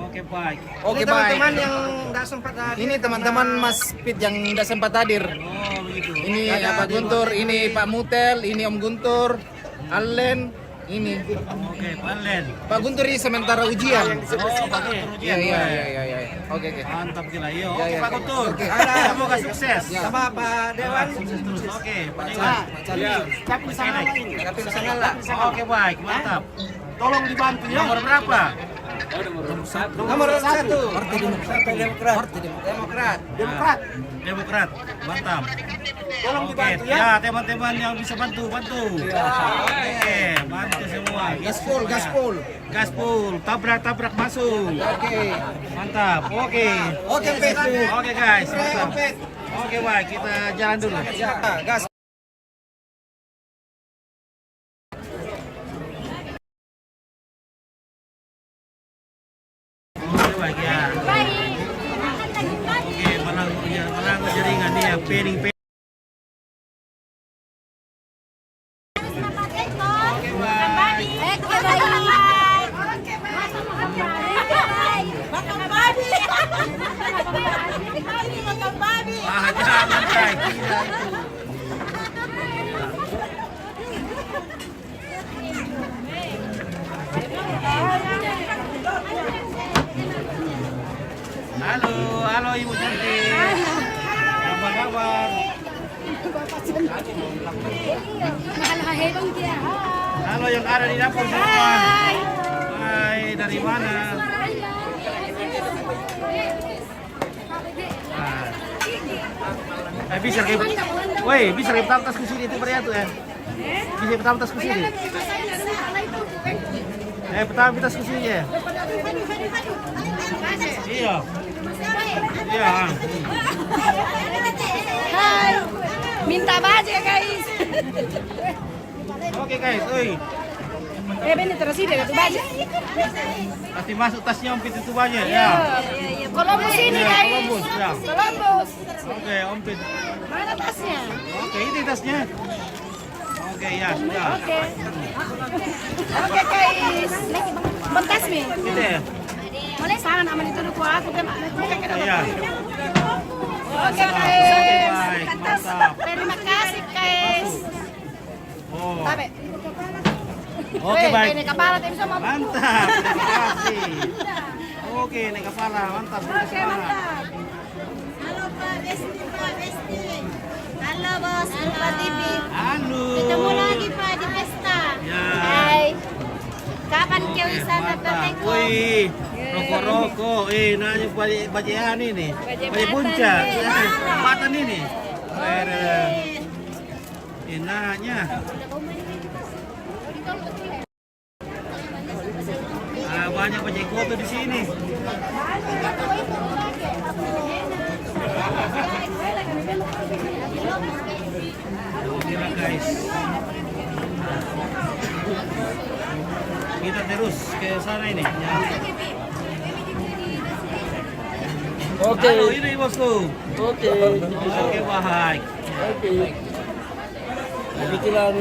Oke, baik. Oke, ini baik. Teman-teman yang nggak sempat hadir. Ini teman-teman Mas Pit yang nggak sempat hadir. Oh, Ini Pak Guntur, ini Pak Mutel, ini Om Guntur, Allen, ini. Oke, Pak Allen. Pak Guntur ini sementara ujian. Oh, Pak Guntur ujian. Iya, iya, iya, iya, iya. Oke, oke. Mantap gila, yo. Iya, iya. Oke, Pak Guntur. Oke. Semoga sukses. Ya. Sama Pak Dewan. Sukses terus. Oke, Pak Dewan. Pak Cali. Capung Sangala ini. Capung Sangala. Oke, baik, mantap. Tolong dibantu ya. Nomor berapa? Nomor satu. Partai Demokrat. Partai Demokrat. Demokrat. Demokrat. Demokrat. Mantap. Tolong dibantu ya. Ya, teman-teman yang bisa bantu, bantu. Oke, bantu semua. Gaspol, gaspol. Gaspol, tabrak, tabrak masuk. Oke. Mantap. Oke. Oke, Pet. Oke, guys. Mantap. Oke, baik, kita jalan dulu. Ya, gas. Oke, baik ya. Oke, malang, ya, malang jaringan nih ya, pairing, pairing. Oke, baik. Makan babi. Makan babi. Ah, jangan, guys. Tidak. Halo, halo Ibu cantik. Apa kabar? Halo, yang ada di dapur semua. Hai. Hai, dari mana? Ah. Eh, bisa kayak, woi, bisa kayak tas ke sini itu, beri atu, eh. Bisa kayak tas ke sini. Eh, pertama tas ke sini, ya. Iya. Iya. Hai. Minta baja, guys. Oke, guys, oi. Eh, bene, terus ini ada tuh baja. Pasti masuk tasnya Om Pit itu baja, ya. Iya, iya. Columbus ini, guys. Columbus, ya. Columbus. Oke, Om Pit. Mana tasnya? Oke, ini tasnya. Oke, ya, sudah. Oke. Oke, guys. Mentas nih. Gitu ya? Boleh sana nama itu dulu, aku kan. Iya. Oke, guys. Baik, mantap. Terima kasih, guys. Oh. Tabe. Oke, baik. Ini kepala tim semua. Mantap. Terima kasih. Oke, ini kepala, mantap. Oke, mantap. Halo, Pak Besti, Pak Besti. Halo, Bos, Pak T V. Halo. Ketemu lagi, Pak, di pesta. Ya. Hai. Kapan ke wisata Perteko? Wih, rokok-rokok. Eh, nanya baju, baju ini nih. Baju puncak. Matan ini. Enaknya. Ah, banyak ojek foto di sini. Oke lah, guys. Kita terus ke sana ini. Ya. Oke. Halo, ini bosku. Oke. Oke, baik. Oke. Kebetulan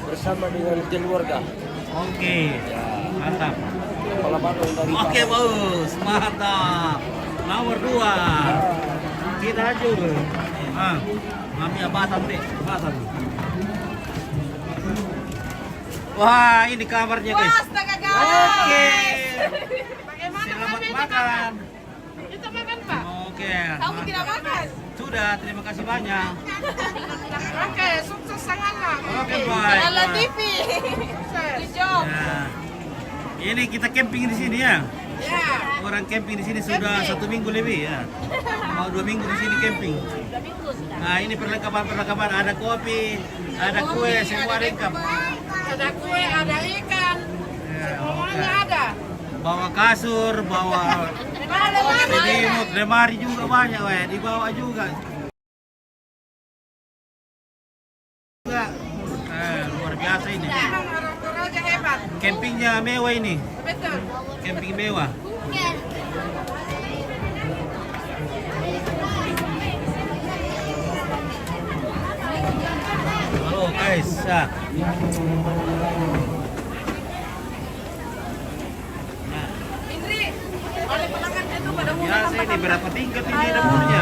bersama dengan keluarga. Oke, mantap. Kepala Baru dari Oke, Baru. Bagus, mantap. Nomor dua. Kita lanjut. Ah, kami abatan deh, abatan. Wah, ini kamarnya, guys. Wah, astaga, guys. Oke. Bagaimana? Selamat makan. Kita makan, Pak. Oke. Kamu tidak makan? Sudah, terima kasih banyak. Oke, sukses sangat, Pak. Oke, baik. Ala T V. Sukses. Good job. Ya. Ini kita camping di sini ya. Ya. Orang camping di sini sudah satu minggu lebih ya. Mau dua minggu di sini camping. Nah, ini perlengkapan-perlengkapan, ada kopi, ada kue, semua lengkap. Ada kue, ada ikan. Ya, semuanya ada. Bawa kasur, bawa selimut, lemari juga banyak, weh, dibawa juga. Juga. Eh, luar biasa ini. Memang orang Toraja hebat. Campingnya mewah ini. Betul. Camping mewah. Halo, guys. Ya. Nah. Biasa ini, berapa tingkat ini dapurnya?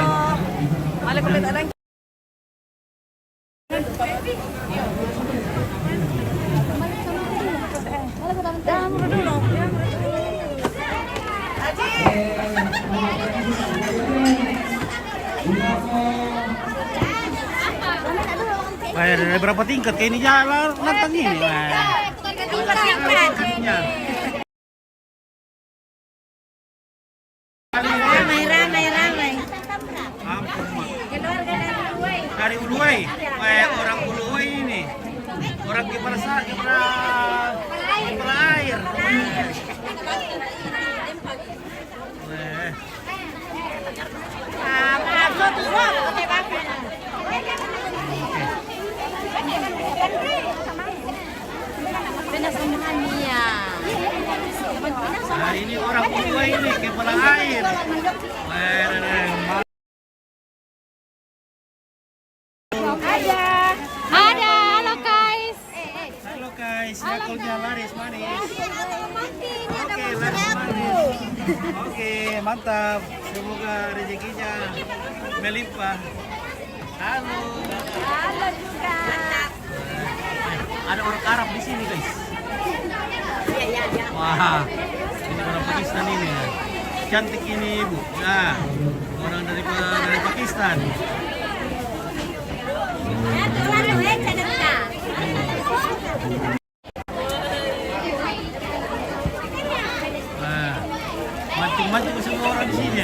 Eh, dari berapa tingkat kayak ini jalan nantang ini? Eh. Ramai, ramai, ramai. Ampun, Mak. Keluarga dari Uluwai. Dari Uluwai. Eh, orang Uluwai ini. Orang Kepala Sa-, Kepala, Kepala Air. Eh. Nah, ini orang Uluwai ini, Kepala Air. Eh, eh, eh. Ada, halo guys. Halo guys, yakulnya laris manis. Oke, laris manis. Oke, mantap. Semoga rezekinya melimpah. Halo. Halo juga. Ada orang Arab di sini, guys. Iya, iya, iya. Wah, ini orang Pakistan ini. Cantik ini, Ibu. Nah, orang dari, dari Pakistan. Nah, mancing-mancing semua orang di sini.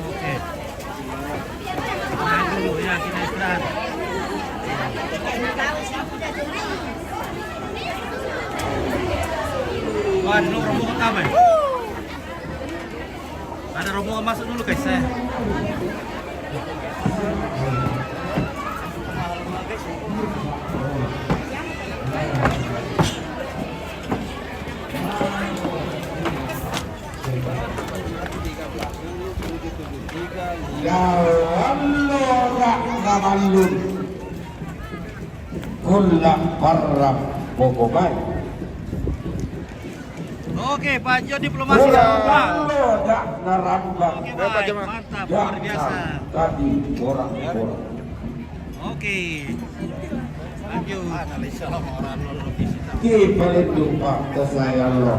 Oke. Makan dulu ya, kita istirahat. Wah, dulu rombongan apa ya? Ada rombongan masuk dulu, guys, saya. Dalam lo rak ngamallun. Kulla parrap pokobai. Oke, Pak Jo diplomasi. Kulla ya, Pak. Lo dak narambang. Oke, Pak, mantap, luar biasa. Tadi orang-orang. Oke. Lanjut. Ki paling lupa kesayang lo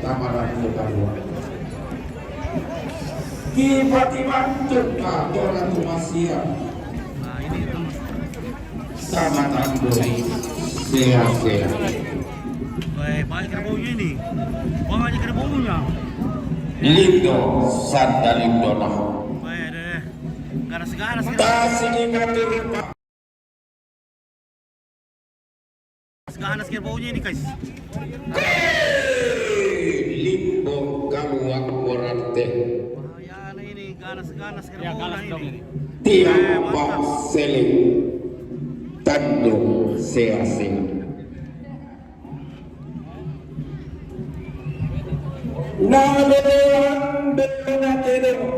tamaran kita dua. Ki Fatimah Cukka Dora Tumasia. Nah, ini sama tambun. Sehat-sehat. Weh, banyak kerbaunya ini. Banyak kerbaunya. Lindo, sanda lindo nah. Weh, deh, deh. Ganas-ganas kerbaunya. Tasik ini ngatur, Pak. Ganas kerbaunya ini, guys. Limbong kaluang berarti. Bahaya ini, ganas-ganas kerbaunya ini. Tiang bang seling tandung seasing. Nah, beneran, beneran, beneran.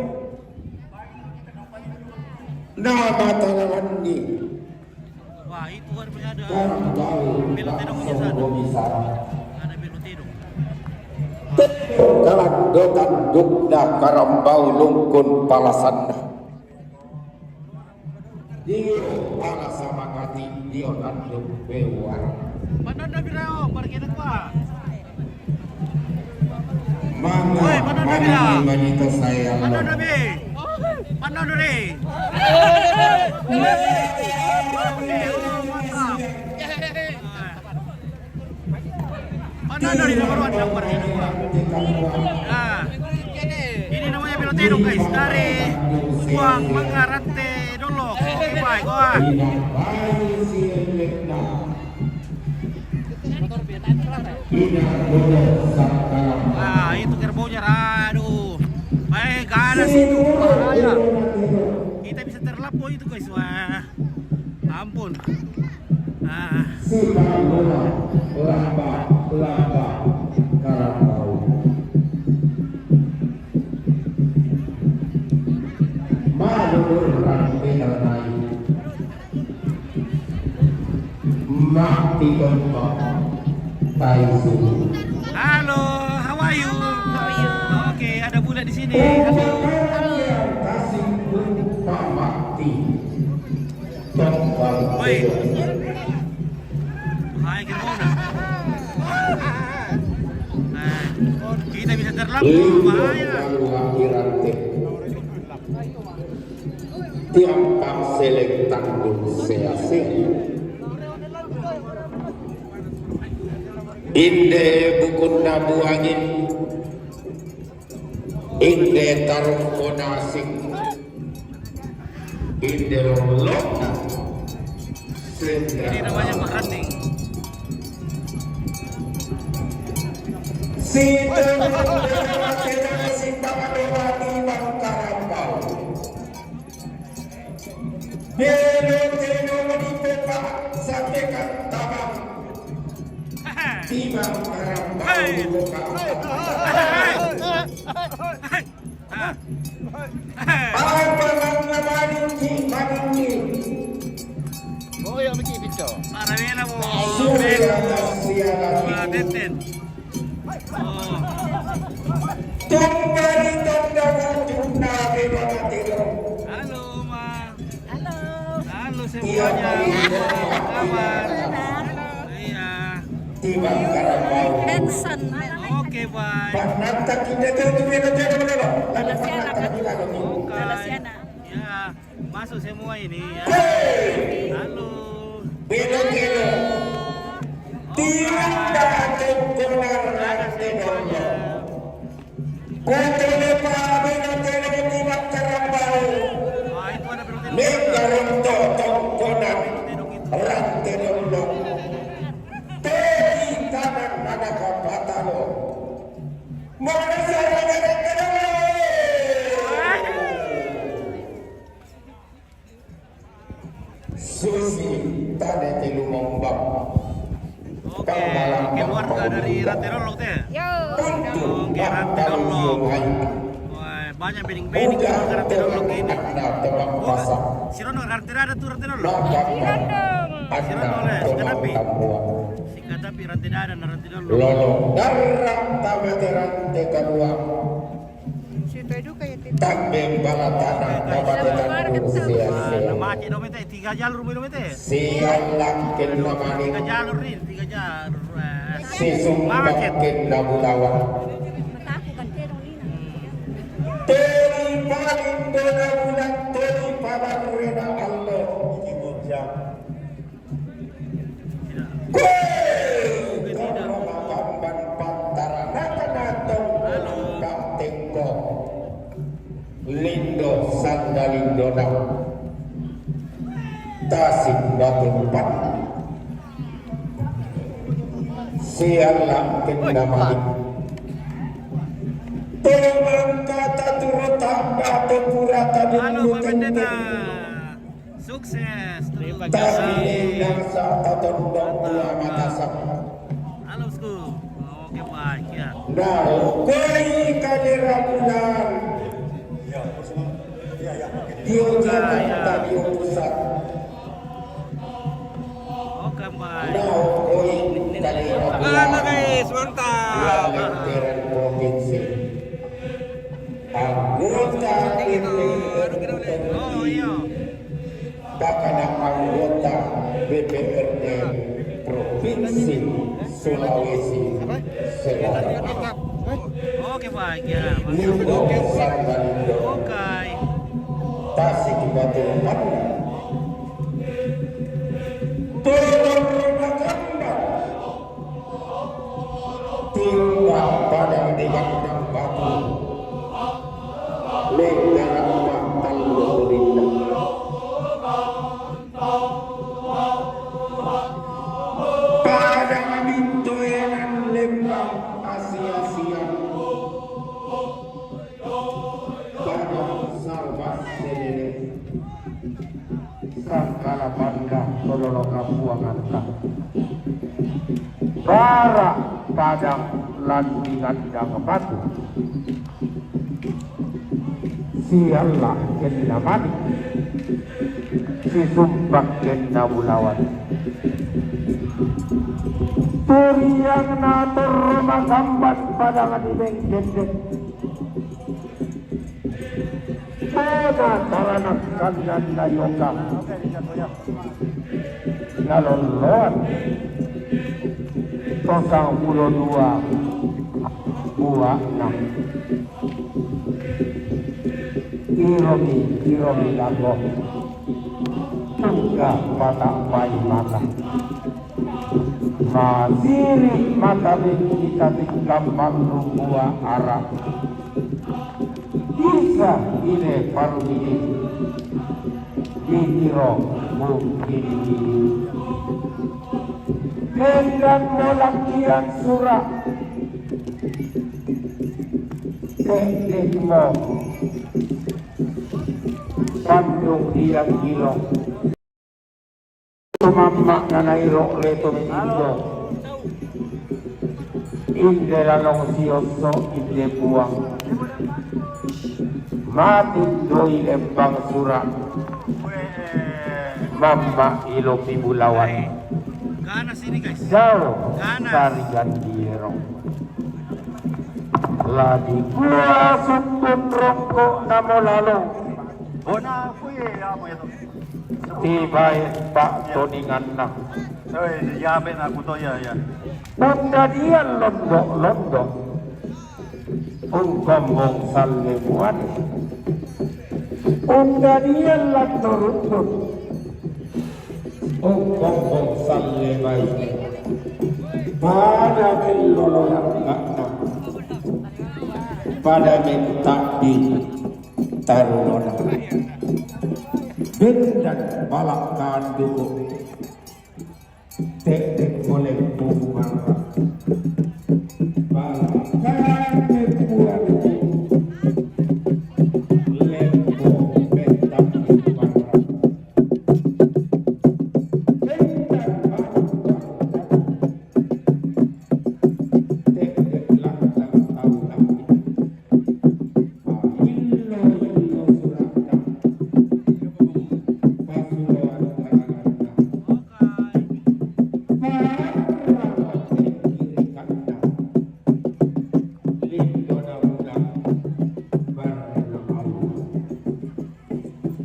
Nah, matalalanni. Wah, itu kan punya ada. Karambau pelotedong di sana. Ada pelotedong. Tedong kalandotan dukna karambau lungkun palasanna. Dio pala samangati dio tanduk bewar. Pananda birao, parkina kwa. Mangga manini manito saya. Pananda be. Pananda re. Pananda re, nomor one, nomor one. Nah, ini namanya pelotero, guys, dari Buang Mangga Rante Dolok. Oke, baik, wah. Nah, itu kerbaunya, aduh. Baik, ganas itu, bahaya. Kita bisa terlapor itu, guys, wah. Ampun. Ah. Sita lula lamba lamba karambau. Malulur rang benar naik. Mati keempat. Halo, how are you? How are you? Oke, ada bule di sini. Halo. Halo. Mati. Woi. Hai, gimana? Nah, kita bisa terlambat, bahaya. Tiang pang selek tanggung sease. Inde bukun nabu angin. Inde tarung konasing. Inde lolong. Ini namanya Pak Randing. Situ. Belo telo menipu pak sampai kan tabang. Timbang karambau di muka. Apa nang namaning ki maning ki. Oh, ya, mesti pintu. Para bela mo. Sudah siaga. Wah, teten. Halo, Ma. Halo. Halo semuanya. Apa kabar? Iya. Handsome. Oke, bye. Oke. Ya. Masuk semua ini ya. Halo. Belo-belo. Tiang datuk konar rante dondo. Kotele pa belo-belo di makarambau. Menggarong totong konar rante dondo. Teri tanang mana kapatalo. Mana sarana rante dondo. Susi tane telu mombang. Oke, keluarga dari Rantai Dolok teh. Yo. Oke, Rantai Dolok. Wah, banyak bening-bening di Rantai Dolok ini. Oh, si Rono Rantai ada tuh Rantai Dolok. Si Rono le, si Kadapi. Si Kadapi Rantai ada, Rantai Dolok. Lolo, darang tabe Rantai kedua. Tambeng bala tanah kabateran sia-sia. Macet dong mete, tiga jalur dong mete. Siang langkin namani. Tiga jalur nih, tiga jalur. Si sumbang kenda bulawan. Teri paling dona bulan, teri paling rena Allah. Iki bocah. Kue, tolong makan ban pantaran, nata natong, halo, bang tengkong. Lindo sanda lindo na. Tasik batu pan. Sialang kena malik. Tolong angkat turut tambah tempura tadi. Halo, Pak Pendeta. Sukses terus. Terima kasih. Tapi nasa tatondong dua mata sama. Halo, Sku. Oke, baik ya. Nah, koi kadera bulan. Dio Jakarta, Dio Pusat. Oke, baik. Nah, koi kadera bulan. Halo, guys, mantap. Yang veteran provinsi. Anggota D P R. Oh, iya. Bahkan anggota D P R D Provinsi Sulawesi Selatan. Oke, baik ya. Lindo Sangalindo. Oke. Tasik Batu Pandan. Turun Rimba Kambang. Timbang padang di Kandang Batu. Lenggaran Batu Lurinda. Padang Mintoenan Lembang Asia-Asia. Padang Salbas Selele. Sangkala panda tololo kapuangan ka. Bara padang landingan dang batu. Sialla kenna mani. Si sumbang kenna bulawan. Turiang na torro makamban padangan i Bengkendek. Bona taranak kannan na yoka. Na loloan. Tosang pulo dua. Buakna. Iromi, iromi lago. Tungga patak pai mata. Masiri mata bingkita tingkam manglungua ara. Bisa ile parumini. Ditiro mungkin ini. Dendam molak kian surak. Teknik mo. Bandung dia gilo. Tumamma nanairo leto indo. Inde lalong siosso inde puang. Mati doi lembang sura. Mamma ilo pibulawan. Ganas ini, guys. Jauh. Ganas. Sari gandiero. Ladi gua sumpun rongko namo lalo. Bona aku ya, apa itu? Tibae pak todinganna. Oi, ya apa aku to ya, ya. Undadian londo-londo. Ungkombong salle muane. Undadian lando rundun. Ungkombong salle baine. Pada mellolo langga'na. Pada mentakdi tarunona. Bendan balak kanduku. Tekdek golek bunga. Balak kanduku. Lembo bentak bunga. Bendan balak kanduku. Tekdek lantang tau lagi. Illo-illo suratta, pasuroan karanganna, parrawat tengkirikanna, lindona bulan, barrina Allah.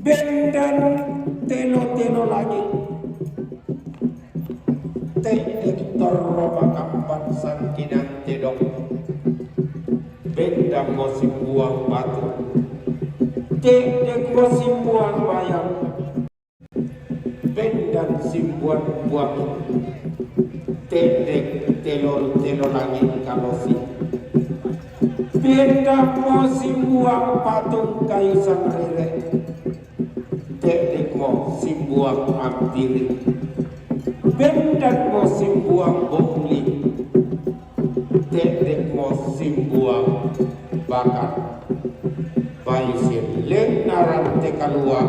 Bendan telo-telo langit. Tekdek torro makamban sangkinan tedong. Bendammo simbuang batu. Tekdekmo simbuang bayang. Bendan simbuang buang. Tekdek telo-telo langit kalosi. Bendammo simbuang patung kayu sangrere. Tekdekmo simbuang ampiri. Bendanmo simbuang bongli. Tekdekmo simbuang bakar. Bayu sien lenna rante kalua.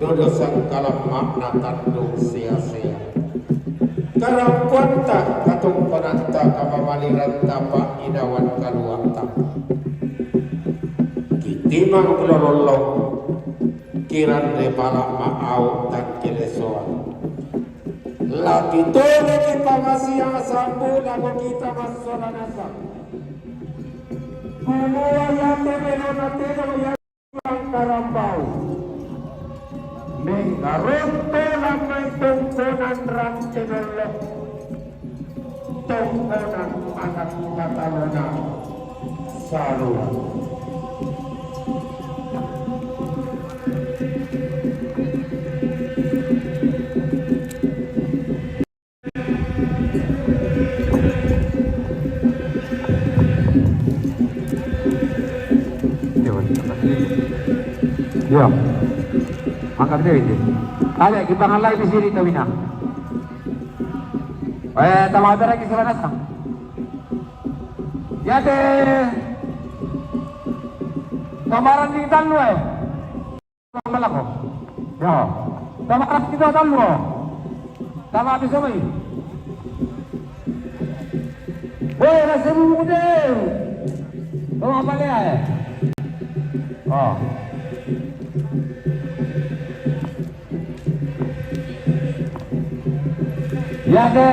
Dodo sangkalamma'na tandung sea-sea. Karampoanta, katongkonanta, kamamaliranta, pa'inawan kaluanta. Kitimang lolollong, kiranne pala ma'au tangkelesoan. Lapitone kipamasiang sambu lako kita massola nasang. Kumua iate melona tedong ia Karambau. Mengaronto lamai tongkonan rante nollo. Tongkonan anak katalona. Sarua. Iya. Angkat dia itu. Ada kita ngalai di sini tawina. Eh, tama ada lagi sebenarnya. Ya deh. Kemarin di Tanlu eh. Malako. Yo. Tama kasi kita talo. Tama bisa mai. Boy, nasa mo ko din. Tama pala eh. Oh. Yate.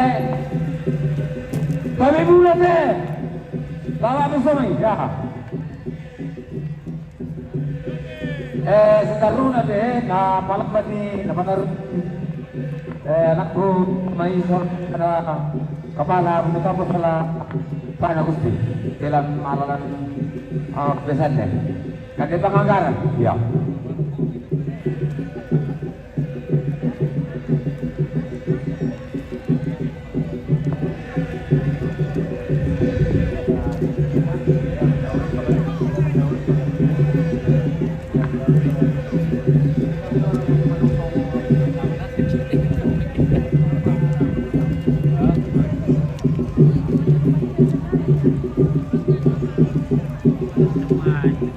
Kami mula te. Bawa bersama ya. Eh, sekaruna te, na palapati, na panar, eh, anakku, mai sor, ada kepala, buta apa salah, Pak Gusti, dalam alalan, ah, pesannya. Kan dia penganggaran, ya.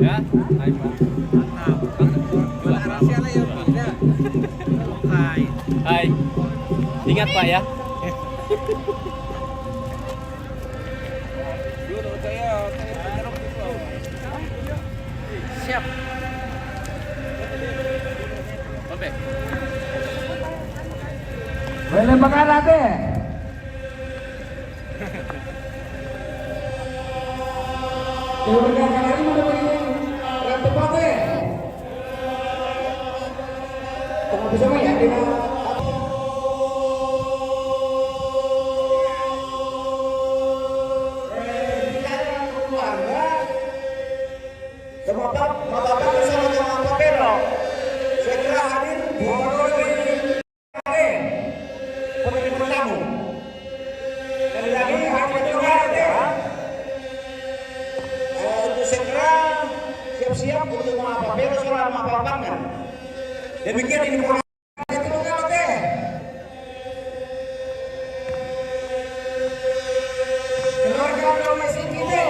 Ya, hai, Pak. Mantap. Hai. Ingat, Pak, ya. Siap. Oke. Boleh makan ate. Keluarga Karaima dari Ratu Pate. Tengah bersama ya, dengan keluarga. Bapak, bapak bersama sama Pak Pedro. Segera hadir, Bapak Pedro. Pemilik tamu. Sekali lagi, hadir juga ya. Eh, untuk segera siap-siap untuk memaparkan, segera memaparkan. Demikian informasi. Keluarga Abdul Masih kita.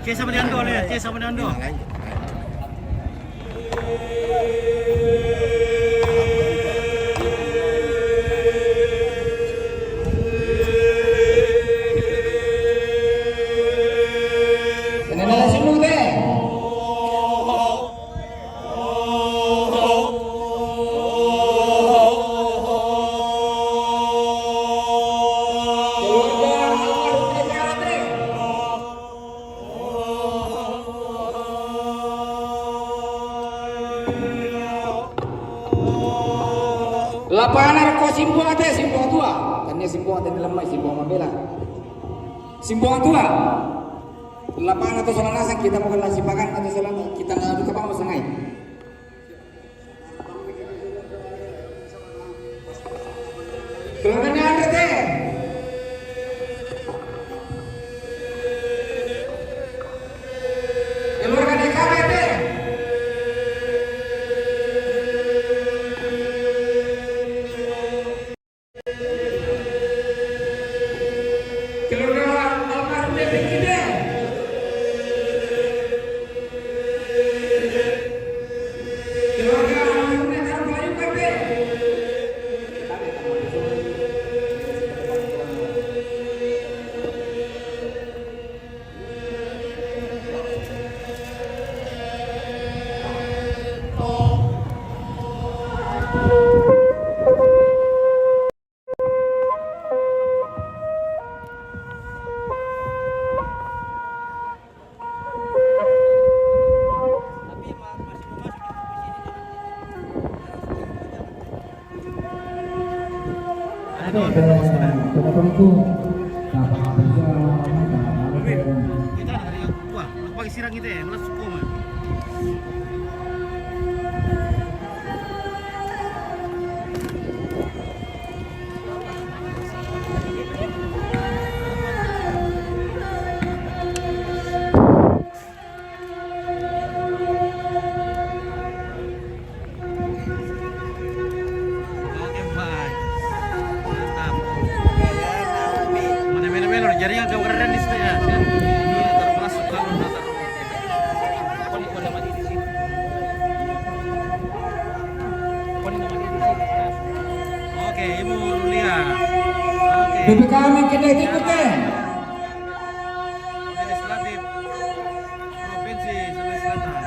Cek sama dengan dua ni, cek sama dengan dua. Lapangan ko Simbuang ate, Simbuang tua. Tania Simbuang ate, lemai Simbuang Mabela. Simbuang tua. Lapangan atau salah nasang kita bukan nasi pakan atau salah kita nggak ada kepala sangai. Keluarganya Andre teh. Keluarga D K B teh. Wah, pakai sirang itu ya, malah suko mah. Oke, Pak. Mantap. Jadi yang jauh keren di sini ya. Ini taruh masuk kalau nggak taruh. Poli, poli sama di sini. Poli sama di sini. Oke, Ibu Rulia. Oke. B P K M yang kena ikut, eh. Legislatif Provinsi Sulawesi Selatan.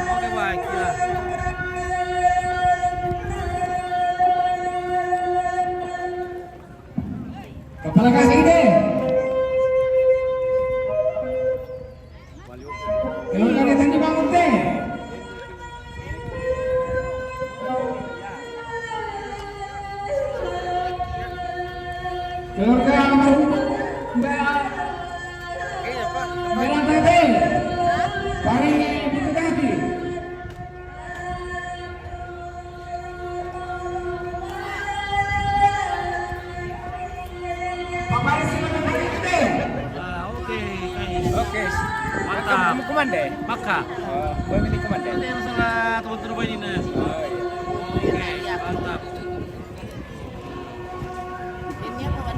Oke, baik, ya. Kepala kasih deh. Keluarga Netan dibangun teh. Keluarga almarhum Mbak Merah Tete. Paling pintu kaki. Oke, guys. Mantap. Kamu kemana deh? Maka. Oh, gue milih kemana deh? Ini masalah teman-teman ini, nah. Oh, iya. Oke, mantap. Ini apa, Wan?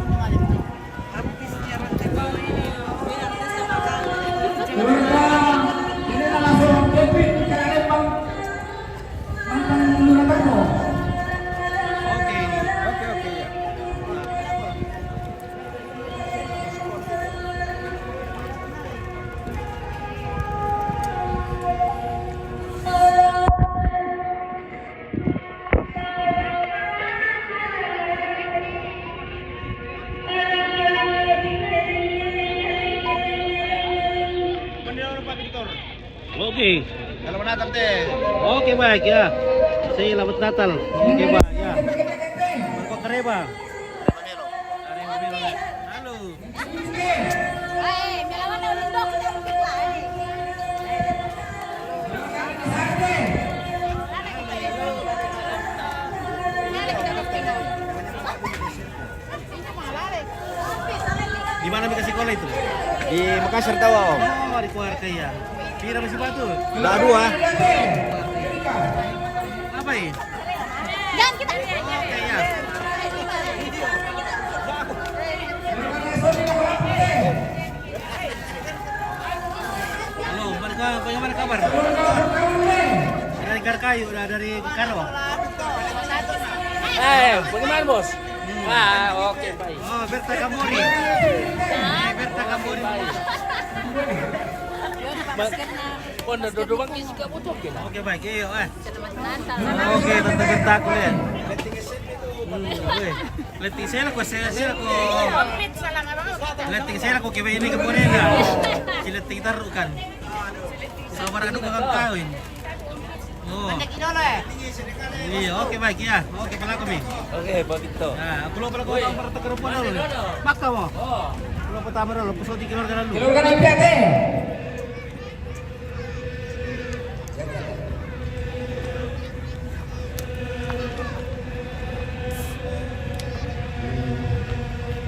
Keluarga, ini adalah seorang David Mikael Lembang, mantan Lurah Tarno. Oke, oke, oke, ya. Oke. Selamat Natal, teh. Oke, baik, ya. Selamat Natal. Oke, baik, ya. Bapak Kareba. Halo. Di mana mereka sekolah itu? Di Makassar, tahu, Om? Oh, di keluarga ya. Pira masih batu? Udah dua. Apa ini? Dan kita. Oke, ya. Halo, bagaimana, bagaimana kabar? Dari Garkayu, udah dari Karo. Eh, bagaimana, Bos? Hmm. Ah, oke, baik. Oh, Berta Kamori. Eh, Berta Kamori. Baik. Pon dodobang isi ka butuh kena. Oke, baik, iyo, eh. Oke, Tante Berta aku lihat. Hmm, weh. Letting saya lah, kok saya, saya lah, kok. Letting saya lah, kok, kayak ini ke Bonega. Si letting taruh kan. Sabar, aduh, kakak kawin. Oh. Iya, oke, baik, ya. Oke, pelaku, Mi. Oke, begitu. Nah, aku lupa, lupa, lupa, lupa, lupa, lupa. Maka mau. Oh. Aku lupa, pertama dulu, pesawat di keluarga dulu. Keluarga naik P T.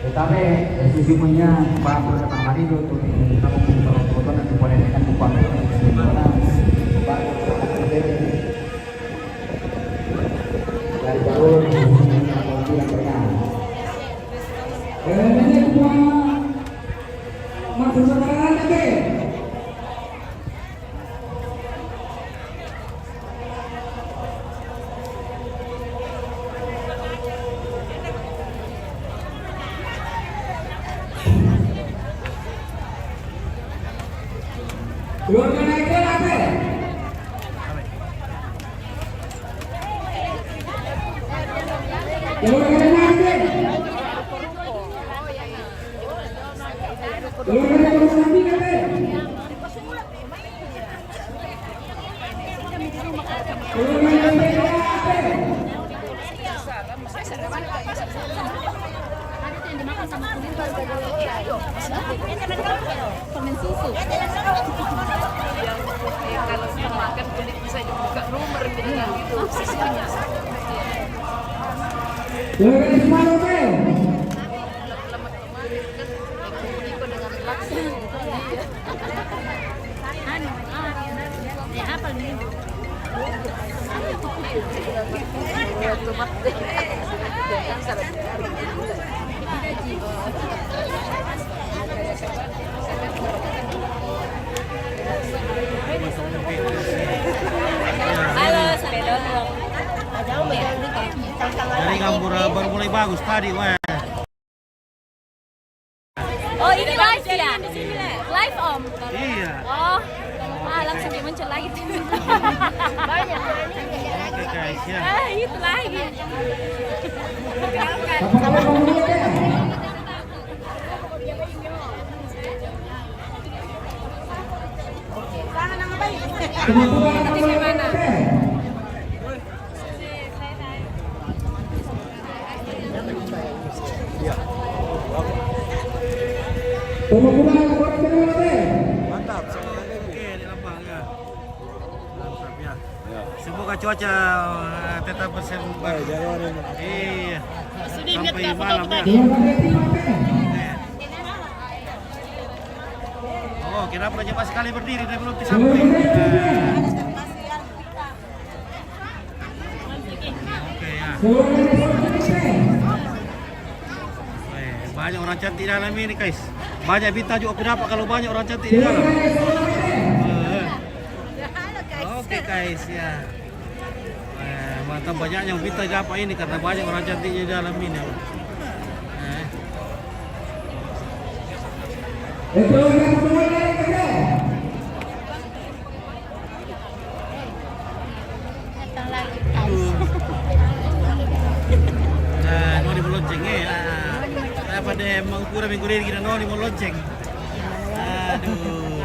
Tetapi, eh, sisi punya Pak Gubernur Taman itu untuk di Kabupaten Kota dan Kabupaten Kabupaten Pak dari tahun dua ribu sembilan belas. Eh, ini Pak Maksud saudara nanti. Keluarga naik ke atas. Keluarga naik ke atas. Keluarga naik ke atas. Permen susu. Yang, eh, kalau sudah makan kulit bisa dibuka rumor gitu. Anu, ah, ya, apa nih? Iya, tuh, Mak. Jangan salah. Bagus tadi, weh. Oh, ini live ya? Live, Om? Iya. Oh, ah, langsung dia muncul lagi. Banyak. Oke, guys, ya. Ah, itu lagi. Nanti gimana? Mantap, sama lagi. Oke, di Lampang, ya. Mantap, ya. Ya. Semoga cuaca, eh, tetap bersabar. Baik, jangan. Iya. Sampai malam, ya. Oh, kenapa cepat sekali berdiri? Dia belum sampai. Oke, ya. Eh, banyak orang cantik dalam ini, guys. Banyak bintang juga aku dapat kalau banyak orang cantik di dalam. Eh. Oke, guys, ya. Eh, mantap, banyaknya bintang dapat ini karena banyak orang cantik di dalam ini. Eh. Datang lagi, guys. Nah, noni mau lonceng, eh. Ah, apa deh, mau kurang minggu ini kita noni mau lonceng. Aduh.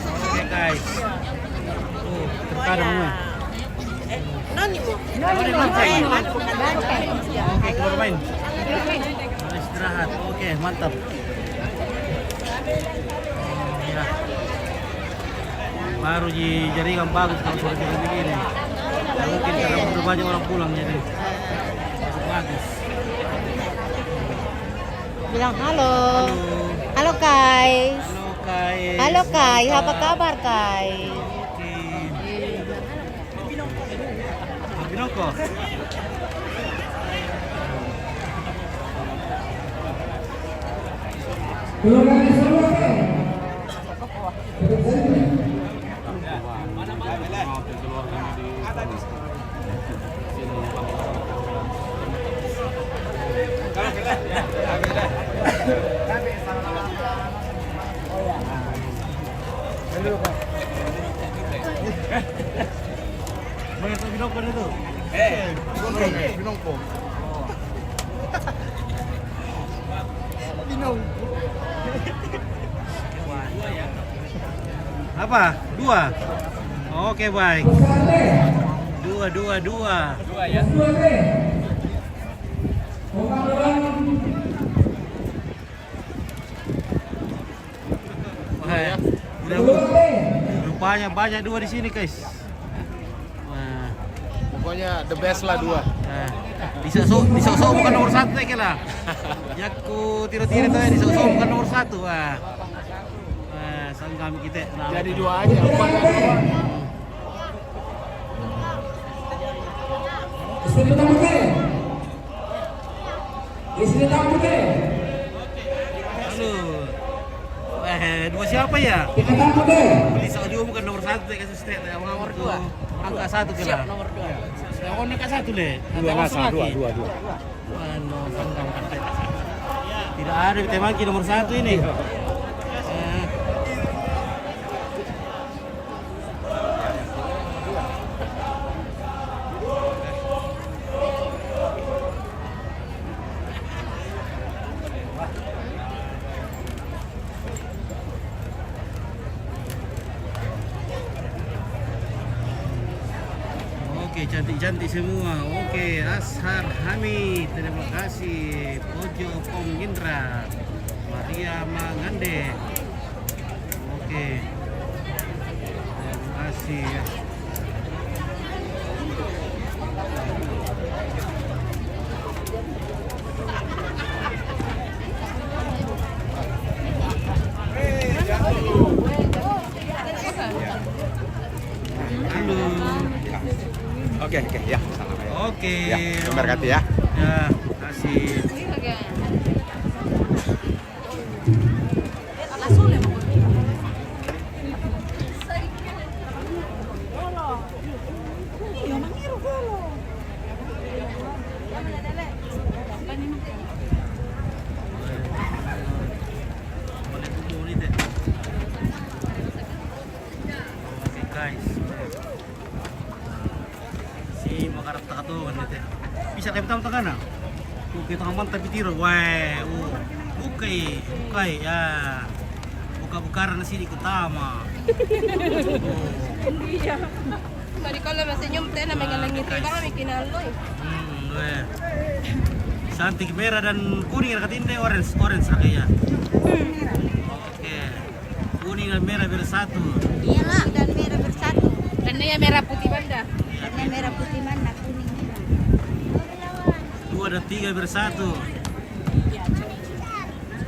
Oke, guys. Oh, terkadang, eh. Noni mau. Noni mau lonceng. Oke, keluar main. Istirahat. Oke, mantap. Baru ji jaringan bagus kalau sudah jalan begini. Mungkin karena udah banyak orang pulang jadi bagus. Bilang halo. Halo. Halo, guys. Halo, guys. Halo, guys. Apa kabar, guys? Oke. Binoko. Mana tu binoko dia tu? Eh, binoko. Binoko. Apa? Dua? Oke, baik. Dua, dua, dua. Dua, ya? Wah, ya. Udah, rupanya banyak dua di sini, guys. Wah. Pokoknya the best lah dua. Nah, di Soso, di Soso bukan nomor satu, ya, lah. Ya, ku tiro-tiro tuh, ya, di Soso bukan nomor satu. Wah. Wah, sanggam kita. Nah, jadi itu. Dua aja, empat aja. Halo. Eh, dua siapa ya? Beli Sadio bukan nomor satu, ya, kasus teh, ya, nomor dua. Angka satu kira. Siap, nomor dua. Ya, oh, angka satu, le. Dua, angka satu, dua, dua, dua. Anu, angka satu. Tidak ada di Temangki nomor satu ini. Eh. Oke, cantik-cantik semua. Oke, Ashar Hamid, terima kasih. Pojo Pong Indra, Maria Mangande. Oke. Terima kasih, ya. Halo. Oke, oke, ya, salam, ya. Oke. Ya, memberkati, ya. Ya, kasih. Pertama tengah na. Oke, tengah mantap itu. Wah, uh. Bukai, bukai, ya. Buka-bukaran na sini kutama. Iya. Tadi kalau masih nyum teh, namanya langit bang, bikin alloy. Hmm, weh. Cantik merah dan kuning, ada katinde orange, orange lah kayaknya. Oke. Kuning dan merah bersatu. Iyalah. Kuning dan merah bersatu. Karena ya merah putih banda. Karena merah putih mana, kuning ini. Dua dan tiga bersatu.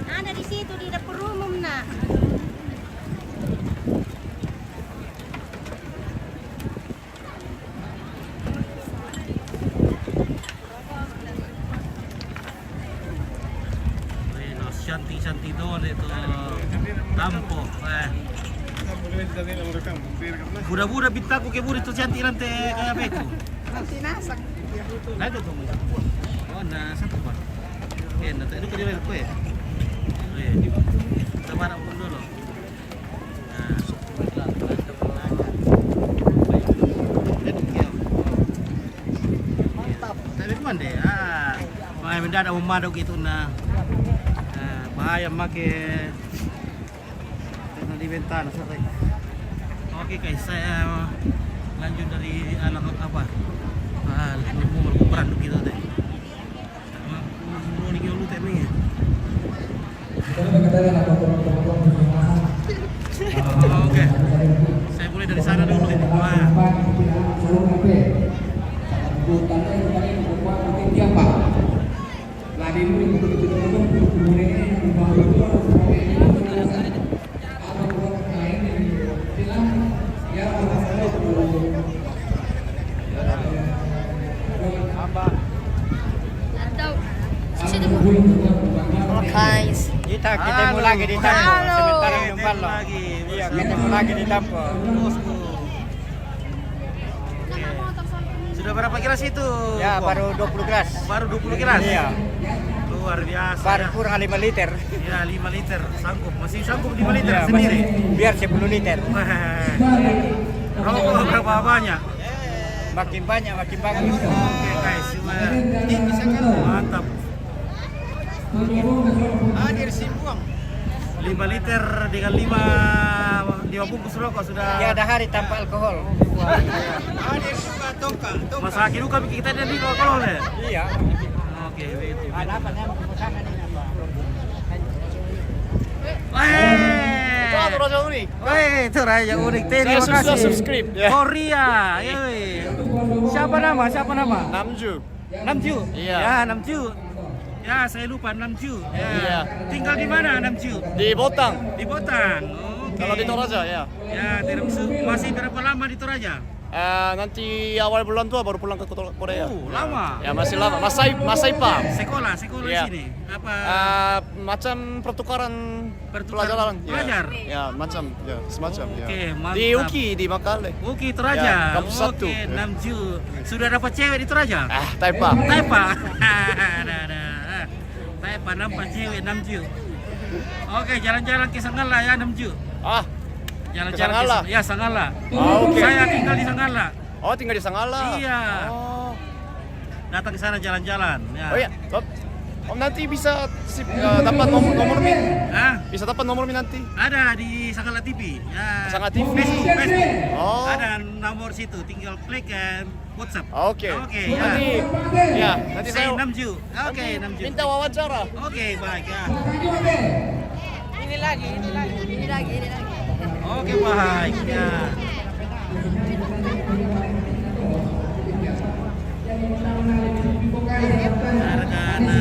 Ada di situ, di dapur umum, nak. Weh, no, cantik-cantik doang deh tu. Tampo, eh. Buda-buda bintangku ke budi tu cantik nanti kayak beku. Nanti nasak. Nah, itu tuh. Oh, nah, satu, Pak. Oke, nanti itu ke dia, Pak, ya? Oh, iya, di bawah. Kita barang pun dulu. Nah, jadi, ya. Mantap. Tapi cuman deh, ah, main mendadak mau madok itu, nah. Nah, bahaya make. Karena di ventana, sorry. Oke, guys, saya lanjut dari anak apa? Ah, mau berperan gitu deh. Mau, mau, mau dikira lu temanya. Oke. Saya mulai dari sana dulu. Wah. Halo, guys. Kita ketemu lagi di Tampo. Halo. Sementara belum. Iya, ketemu lagi di Tampo. Sudah berapa gelas itu? Ya, Bang? Baru dua puluh gelas. Baru dua puluh gelas? Iya. Luar biasa. Baru ya. Kurang lima liter. Ya, lima liter. Sanggup. Masih sanggup lima liter. Iya, sendiri? Masih. Biar sepuluh liter. Wah. Rokok berapa banyak? Makin banyak, makin bagus. Oke, guys, cuma mantap. Hadir simbuang. Lima liter dengan lima, lima bungkus rokok sudah. Tiada hari tanpa alkohol. Hadir suka tongkang, tongkang. Masa kira kami kita jadi alkohol ya? Iya. Oke, begitu. Ada apa dengan perusahaan ini apa? Weh. Itu Raja Unik. Weh, itu Raja Unik. Terima kasih. Saya sudah subscribe, ya. Korea. Yoi. Siapa nama? Siapa nama? Namju. Namju. Iya. Ya, Namju. Ya, saya lupa Namju. Ya. Iya. Tinggal di mana, Namju? Di Botang. Di Botang. Oke. Kalau di Toraja, ya. Ya, tiramisu. Masih berapa lama di Toraja? Eh, nanti awal bulan tua baru pulang ke Koto-, Korea. Oh, lama. Ya, masih lama. Masai, masai pa. Sekolah, sekolah sini. Apa? Eh, macam pertukaran. Pertukaran pelajaran, ya. Pelajar? Ya, macam, ya, semacam, ya. Oke, mantap. Di UKI, di Makale. UKI Toraja. Ya, kampus satu. Oke, ya. Namju. Sudah dapat cewek di Toraja? Ah, taipa. Taipa. Ada, ada. Taipa nampak cewek, Namju. Oke, jalan-jalan ke Sangala ya, Namju. Ah, jalan-jalan ke Sangala? Ke Sa-, ya, Sangala. Ah, oke. Saya tinggal di Sangala. Oh, tinggal di Sangala? Iya. Oh. Datang ke sana jalan-jalan, ya. Oh, iya. Om, Om, nanti bisa si-, eh, dapat nomor, nomor Mi? Hah? Bisa dapat nomor Mi nanti? Ada di Sangala T V. Ya. Sangala T V? Facebook, Facebook. Oh. Ada nomor situ, tinggal klik, eh, WhatsApp. Oke. Oke, ya. Nanti, ya, nanti saya Namju. Oke, nanti Namju. Minta wawancara. Oke, baik, ya. Ini lagi, ini lagi. Ini lagi, ini lagi. Oke, baik, ya. Harga na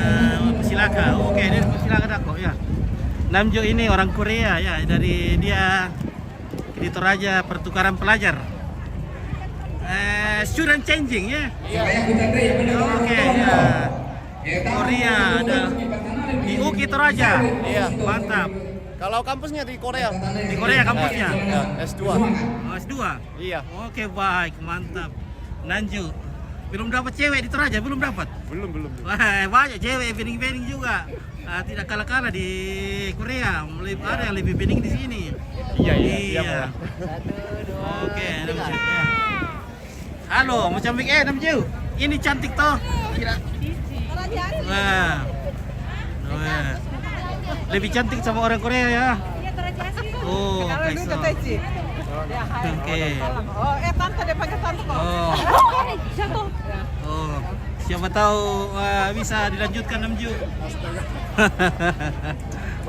persilaka. Oke, dia persilaka dah kok, ya. Namju ini orang Korea, ya, dari dia di Toraja pertukaran pelajar. Eh, student changing, ya? Iya. Oke, ya. Korea ada di UKI Toraja. Iya. Mantap. Kalau kampusnya di Korea. Di Korea kampusnya? Ya, ya, S dua. Oh, S dua? Iya. Oke, baik, mantap. Namju. Belum dapat cewek di Toraja, belum dapat? Belum, belum, belum. Wah, banyak cewek bening-bening juga. Ah, tidak kalah-kalah di Korea. Lebih, ada yang lebih bening di sini. Iya, iya, iya, iya. Pak. Oke, Namju, ya. Halo, macam eh, Namju. Ini cantik toh. Kira Wah. Wah. Lebih cantik sama orang Korea ya. Oh, Kalau kayak dulu so. Taichi. Oke. Oh, eh, tante, dia panggil tante kok. Oh. Oh, siapa tahu, wah, bisa dilanjutkan, Namju.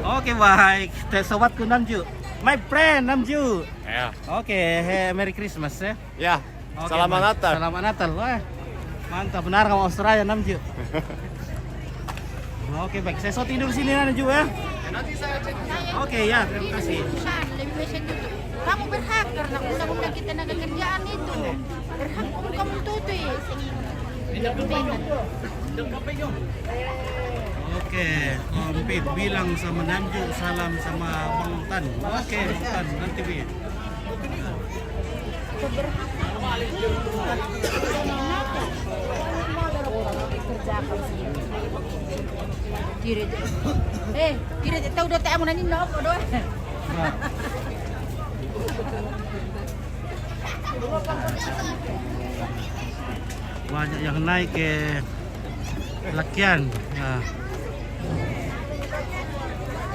Oke, baik. Teh sobatku, Namju. My friend, Namju. Ya. Oke, he, Merry Christmas ya. Ya. Oke, selamat Natal. Selamat Natal. Wah, mantap, benar kamu Australia, Namju. Oke, baik. Saya so tidur sini, Namju ya. Oke, ya, terima kasih. Lebih besar dulu. Kamu berhak karena undang-undang kita tenaga kerjaan itu. Berhak kamu tutup. Oke, Kompit bilang sama Namju, salam sama Bang Tan. Oke, Bang Tan, nanti bi. Kira, eh, kira tahu do tamu nani nopo do. Nah. Banyak yang naik ke lakian. Ya.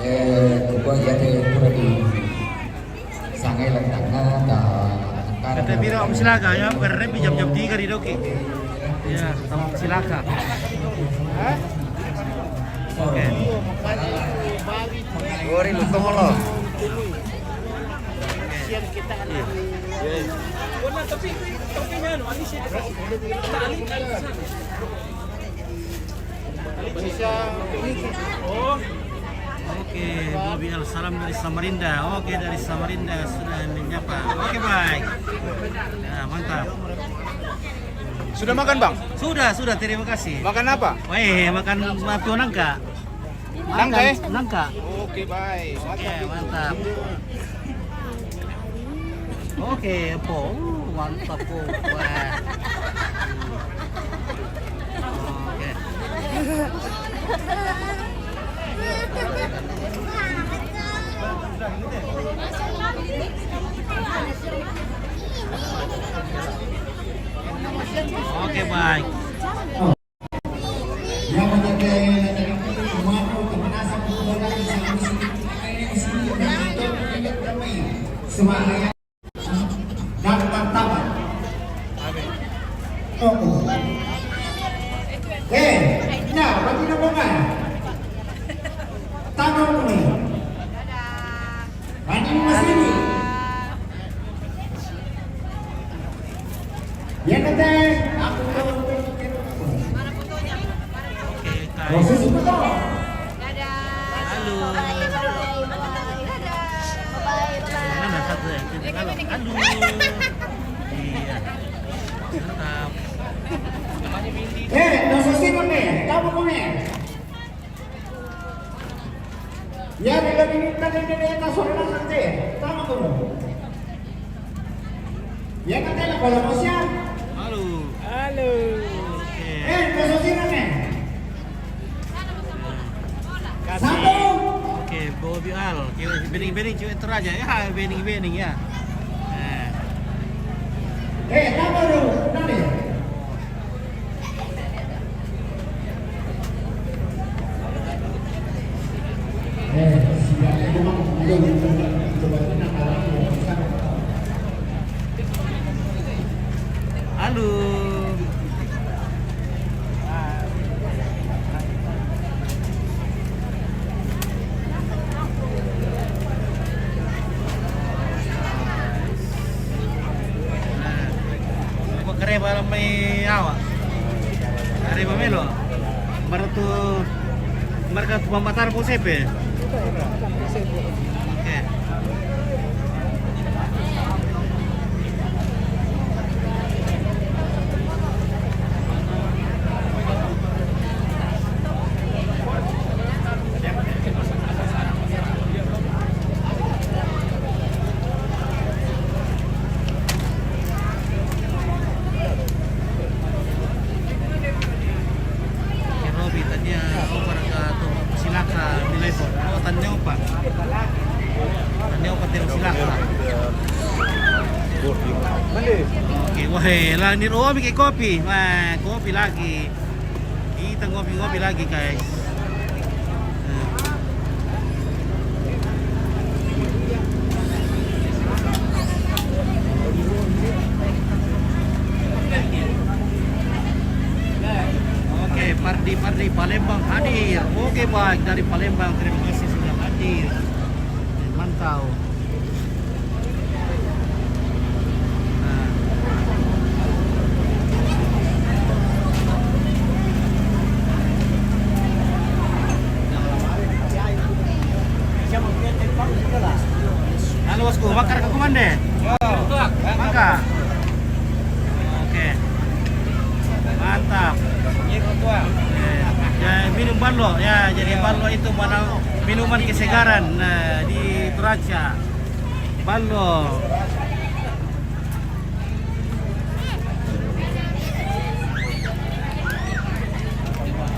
Eh, coba ya deh, kurang di sangai letaknya, dah. Kata biro, Om Silaga ya, berrebi jam-jam tiga di Doki. Ya, Om Silaga. Oke. Gori lu tolong. Oke, Bobby Al, salam dari Samarinda. Oke, dari Samarinda sudah menyapa. Oke, baik. Ya, mantap. Sudah makan, Bang? Sudah, sudah. Terima kasih. Makan apa? Weh, makan mafio nangka. Nangka, eh? Nangka. Oke, baik. Oke, mantap. Oke, po. Uh, mantap, po. Wah. Oke. Oke, baik. Yang menjaga yang menjaga madu kepanasan bola di sini. Semua yang dapat tamat. Oh, oh. Eh, nah, bagi nama kan? Tanam ni. Mandi masih ni. Ya, nanti aku tahu. Oke, Kak. Proses itu tahu. Dadah. Halo. Bye, bye, bye. Dadah. Bye, bye. Mana satu ya? Halo. Halo. Iya. Mantap. Eh, no sé si no me, estamos con él. Ya, de la minuta de, de, de esta soledad, estamos con él. Ya, no te la conocía. Halo. Halo. Oke. Eh, no sé si no me. Kasih. Satu. Oke, Bobby Al. Oke, bening-bening cewek itu raja. Ya, bening-bening ya. Eh. Eh, kamu dulu. Dale. Eh, si ya te como. Halo. Ko kareba la mai awa. Kareba melo. Maratu, maratu pambatar po sepe. Oke. Robi, tania opa ra ka to silaka milai po. Oh, tania opa. Tania opa tero silaka. Oke, wah, eh, la ni Robi ke kopi. Wah, kopi lagi. Kita ngopi-ngopi lagi, guys. Nah. Oke, Pardi, Pardi, Palembang hadir. Oke, baik, dari Palembang, terima kasih sudah hadir. Mantau. Nah. Halo, Bosku, bakar ke komande? Maka. Oke. Mantap. Oke. Ya, minum ballo. Ya, jadi ballo itu mana minuman kesegaran, nah, di Toraja. Ballo.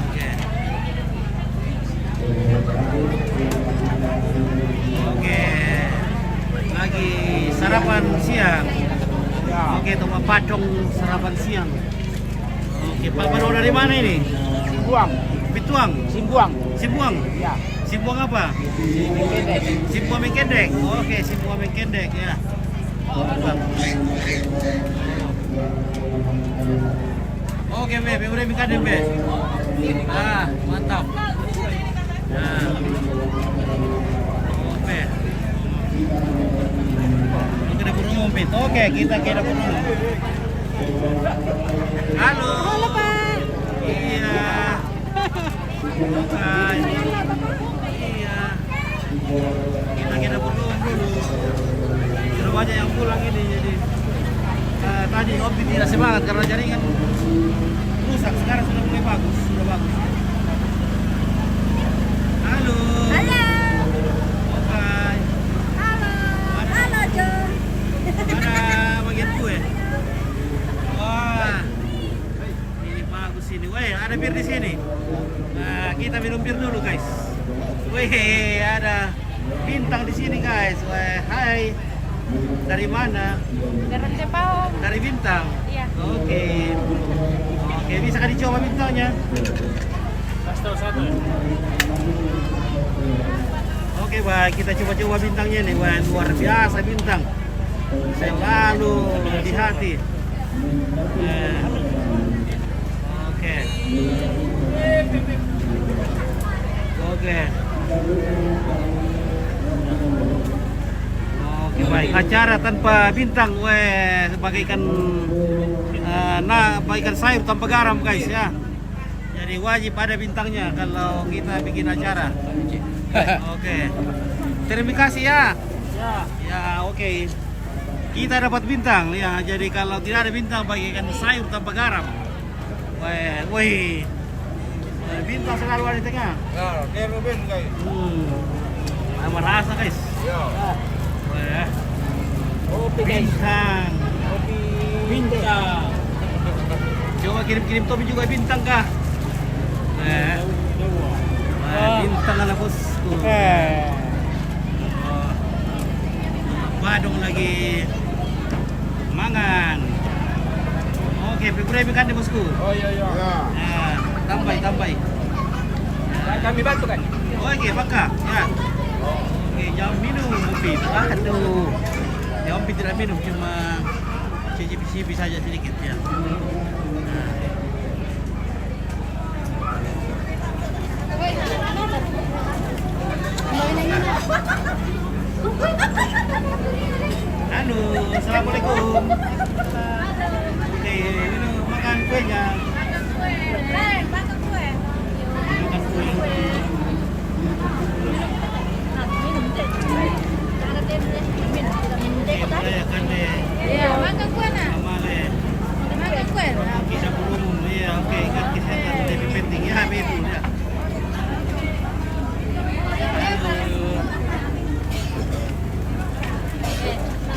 Oke. Oke. Lagi sarapan siang. Ya. Oke, teman pacong sarapan siang. Oke, Pak Baru dari mana ini? Simbuang. Pituang? Simbuang. Simbuang? Ya. Simbuang apa? Simbuang Mengkendek. Oke, Simbuang Mengkendek, ya. Oke, Be, Be, udah makan, Be. Ah, mantap. Nah. Oke. Oke, dapur umum, Pit. Oke, kita ke dapur umum. Halo. Halo, Pak. Iya. Hai. Iya. Kita ke dapur umum dulu. Sudah banyak yang pulang ini, jadi, eh, tadi Opi tidak semangat karena jaringan rusak. Sekarang sudah mulai bagus, sudah bagus. Halo. Halo. Oke. Halo. Halo, John. Mana bagian kue? Wah. Ini bagus ini. Weh, ada bir di sini. Nah, kita minum bir dulu, guys. Weh, ada bintang di sini, guys. Weh, hai. Dari mana? Dari Tepau. Dari Bintang? Iya. Oke. Oke, bisa kan dicoba bintangnya? Kasih tahu satu. Oke, baik. Kita coba-coba bintangnya nih. Wah, luar biasa bintang. Selalu di hati. Eh, oke. Oke. Oke, baik. Acara tanpa bintang, weh, bagaikan, eh, nah, bagaikan sayur tanpa garam, guys, ya. Jadi wajib ada bintangnya kalau kita bikin acara. Oke. Terima kasih ya. Ya. Ya, oke. Kita dapat bintang, ya. Jadi kalau tidak ada bintang, bagaikan sayur tanpa garam. Weh, weh. Eh, bintang selalu ada di tengah. Ya, dia Ruben, guys. Hmm. Sama rasa, guys. Ya. Weh. Kopi, guys. Bintang. Kopi. Bintang. Coba kirim-kirim topi juga bintang kah? Eh. Coba. Wah, bintang ala bosku. Eh. Oh. Badung lagi mangan. Oke, pipure ikan di bosku. Oh, iya, iya. Ya. Nah, tambai, tambai. Kami bantu kan? Oke, baka. Ya. Oke, jangan minum, Opi. Aduh. Ya, Opi tidak minum, cuma cicipi-cicipi saja sedikit, ya. Nah. Halo, assalamualaikum. Oke, ini makan kuenya. Makan kue. Iya, makan kue, nah. Makan kue. Kita belum, iya, oke, ingat kesehatan lebih penting. Ya, betul, ya.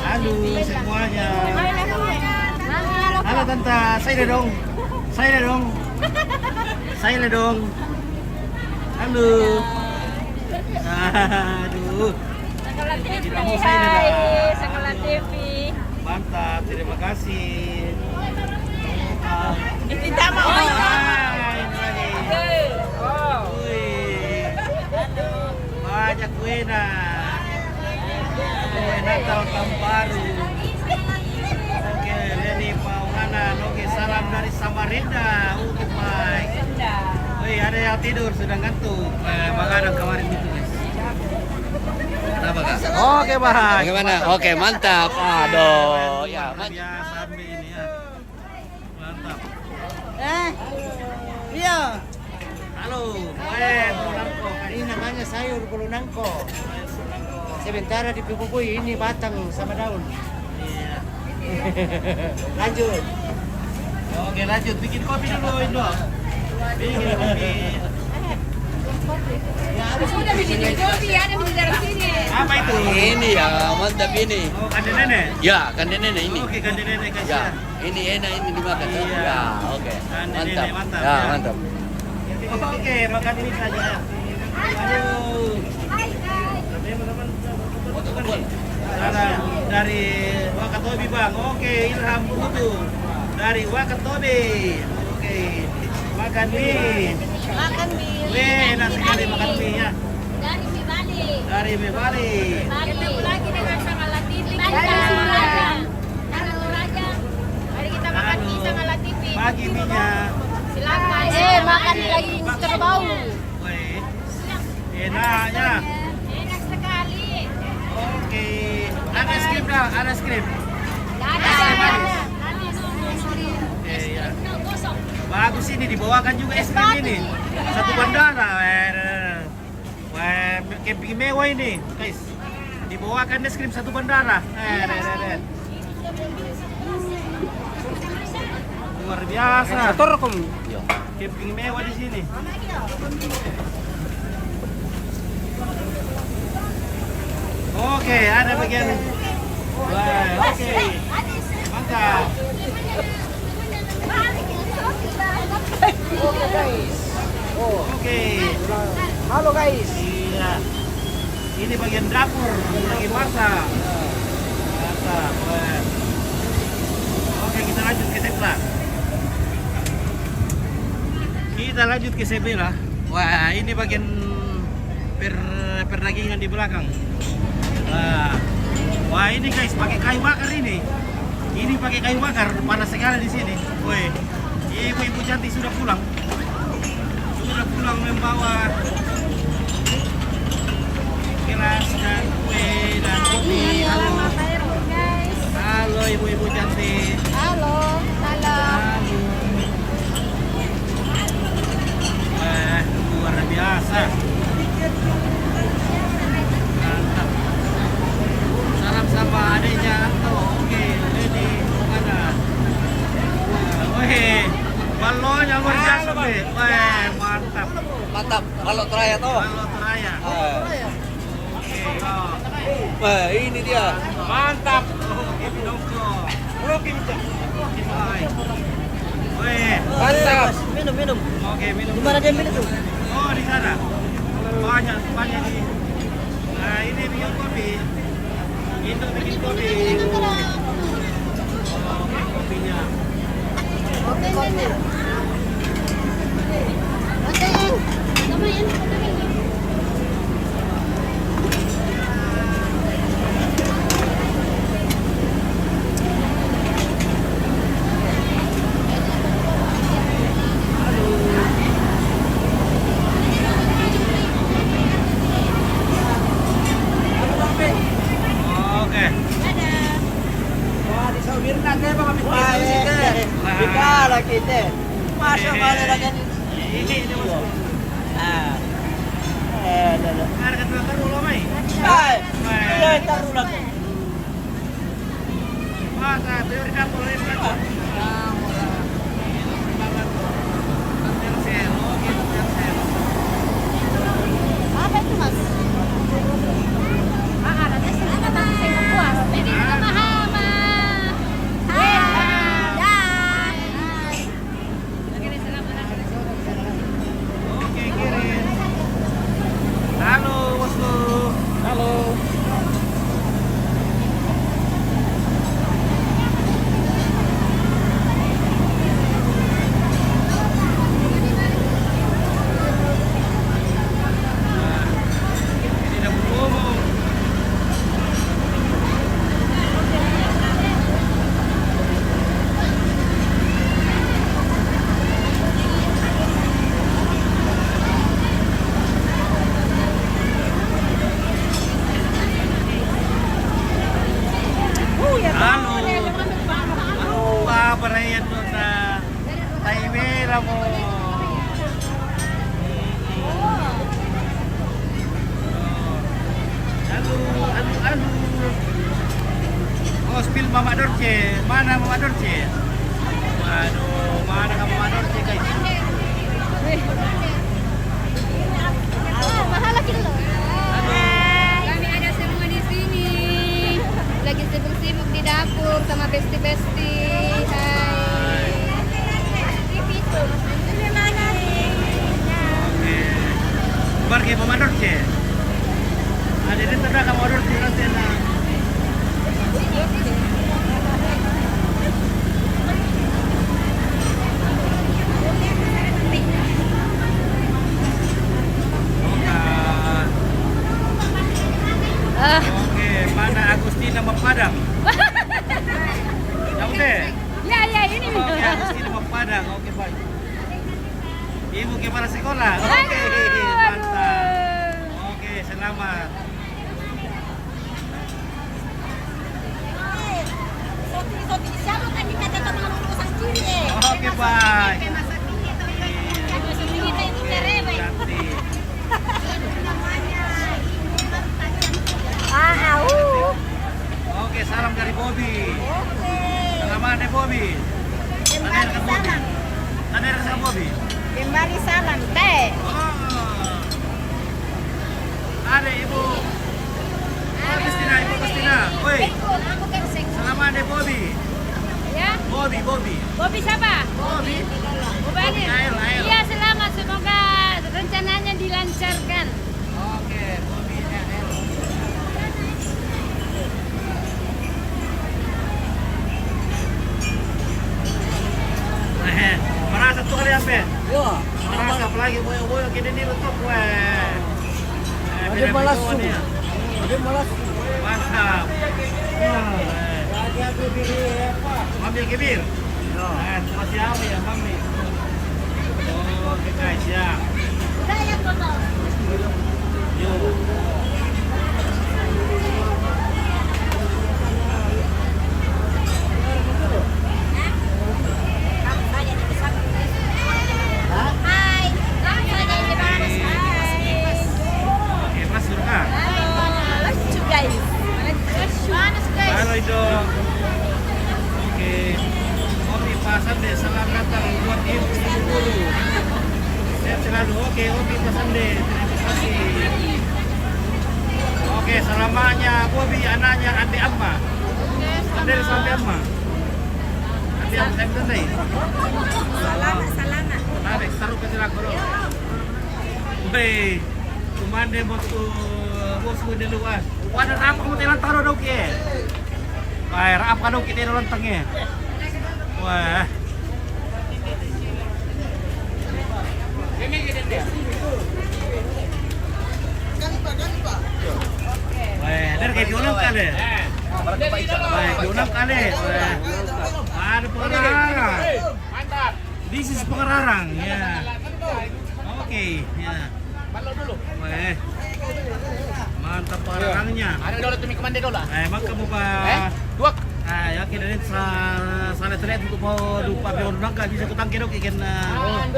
Halo semuanya. Halo, Tante, saya dong. Saya dong. Saya dong. Halo. Aduh. Sekolah T V, kita mau saya hai, dong. Sekolah T V. Mantap, terima kasih. Ini sama. Oh, hai, hai. Wih, banyak kuena. Kue Natal tahun baru. Oke, Leni Paungana, oke, salam dari Samarinda. Oke, baik. Wih, ada yang tidur, sudah ngantuk. Eh, begadang kemarin itu, guys. Kenapa, Kak? Oke, Bang. Bagaimana? Oke, mantap. Aduh, ya, mantap. Biasa ini, ya. Mantap. Eh, iya. Halo, eh, Polanco. Ini namanya sayur Polanco. Sementara dipupui ini batang sama daun. Iya. Lanjut. Oke, lanjut. Bikin kopi dulu, Indo. Bikin kopi. Ya, habis. Sudah bikin kopi, ada di dalam sini. Apa itu? Ini ya, mantap ini. Oh, kande nenek? Ya, kande nenek ini. Oke, kande nenek, ya, kasihan. Ini enak ini dimakan, toh? Iya. Ya, oke. Kande nenek, mantap. Mantap. Ya, ya, mantap. Oke, makan ini saja, ya. Aduh. Salam dari Wakatobi, Bang. Oke, Ilham Putu dari Wakatobi. Oke, makan mie. Makan mie. Weh, enak sekali makan mie, ya. Dari mie Bali. Dari mie Bali. Bali. Ketemu lagi dengan Sangala T V. Bali. Halo. Halo, Raja. Mari kita makan mie sama Latifi. Pagi mie-nya. Silakan. Eh, makan lagi terbau. Weh. Enaknya. Enak sekali. Oke. Ada es krim dah, ada es krim. Nggak ada. Oke, ya. Bagus ini, dibawakan juga es krim ini. Satu bandara. Weh, weh, camping mewah ini, guys. Dibawakan es krim satu bandara. Eh, deh, deh, deh. Luar biasa. Motor kom. Camping mewah di sini. Oke, ada bagian. Wah, oke. Mantap. Oke, guys. Oh. Oke. Halo, guys. Iya. Ini bagian dapur, lagi masak. Masak, weh. Oke, kita lanjut ke sebelah. Kita lanjut ke sebelah. Wah, ini bagian per-, perdagingan di belakang. Wah. Wah, ini guys, pakai kayu bakar ini. Ini pakai kayu bakar, panas sekali di sini. Woi, ibu-ibu cantik sudah pulang. Sudah pulang membawa gelas dan kue dan kopi. Halo. Halo, ibu-ibu cantik. Halo, halo. Halo. Wah, luar biasa. Mantap. Salam sama adiknya Anto. Oke, Leni mana? Wah, oke. Balonnya luar biasa, Be. Wah, mantap. Mantap. Balon Toraya, toh? Balon Toraya. Eh. Wah, ini dia. Mantap. Oke, Pinocchio. Oke, Pinocchio. Weh. Mantap. Minum, minum. Oke, minum. Di mana dia minum tuh? Oh, di sana. Banyak, banyak di. Nah, ini bikin kopi. Indo bikin kopi. Oh, kopinya. Oke. Wah, di Sawirna teh, Bang, habis makan sih, teh. Wah. Kita lah, kita. Masya Allah, ada lagi. Ini, ini, Mas. Ah. Eh, ada, ada. Ada kata-kata ulang, Mai. Hai. Mai. Iya, taruh lagi. Apa itu, Mas? Ah, ada sih, kata saya puas. Jadi, itu mah, Mas. Hai. Dah. Oke, kirim. Halo, bosku. Halo. Mama Dorce, mana Mama Dorce? Waduh, mana kamu Mama Dorce, guys? Ah, mahala kita loh. Kami ada semua di sini. Lagi sibuk-sibuk di dapur sama bestie-bestie. Hai. Oke. Pergi Mama Dorce. Ada di sana kamu Dorce, Dorce, nah. Ah, Oke, mana Agustina Mapadang? Jauh deh. Ya, ya, ini. Oke, Agustina Mapadang. Oke, baik. Ibu kepala sekolah. Oke, Aduh. Mantap. Oke, selamat. Soti, soti, siapa kan dikatakan orang urusan ciri, eh? Oke, baik. Kita itu cerewet. Cantik. Ah, au. Oke, salam dari Bobi. Oke. Salam dari Bobi. Tadi ada Bobi. Tadi ada sama Bobi. Kembali salam, teh. Oh. Ada Ibu Agustina, Ibu Agustina. Woi, salam dari Bobi. Ya, Bobi, Bobi. Bobi siapa? Bobi. Bobi Ail. Ail, Ail. Iya, selamat. Semoga rencananya dilancarkan. Oke, Bobi Ail. Eh, merasa tuh kali apa? Iya. Merasa apalagi boyo-boyo gini nih betul kue. Ada malas tuh. Ada malas. Mantap. Lagi aku diri apa? Ambil kebir. Iya. Eh, masih apa ya, Mami? Oh, oke, guys, ya. Yo. Hai. Hai. Oke, Mas Surka. Halo. Lucu, guys. Panas, guys. Halo, Ido. Oke. Oke, Pak Sande, selamat datang buat Ibu dulu. Sehat selalu. Oke, oke, Pak Sande. Terima kasih. Oke, selamanya Bobi, anaknya Ade Amma. Ade sama Amma. Ade Amma, saya betul, Dai? Selamat, selamat. Tarik, taruh ke sila, bro. Weh, kumande mau tuh, bos, gue di luar. Wadah apa mau telan taruh dong, ke? Wah, apa kadang kita lontang ya? Wah. Wah, dari kayak diulang kali. Wah, diulang kali. Wah. Ada pengarang. This is pengarang, ya. Oke, ya. Weh. Mantap parahnya. Ada dulu tumi komande dulu lah. Eh, maka mau pa. Eh, dua. Ah, ya, kita lihat sa salah terlihat untuk mau lupa biar orang nggak bisa kutangkir, oke, kan.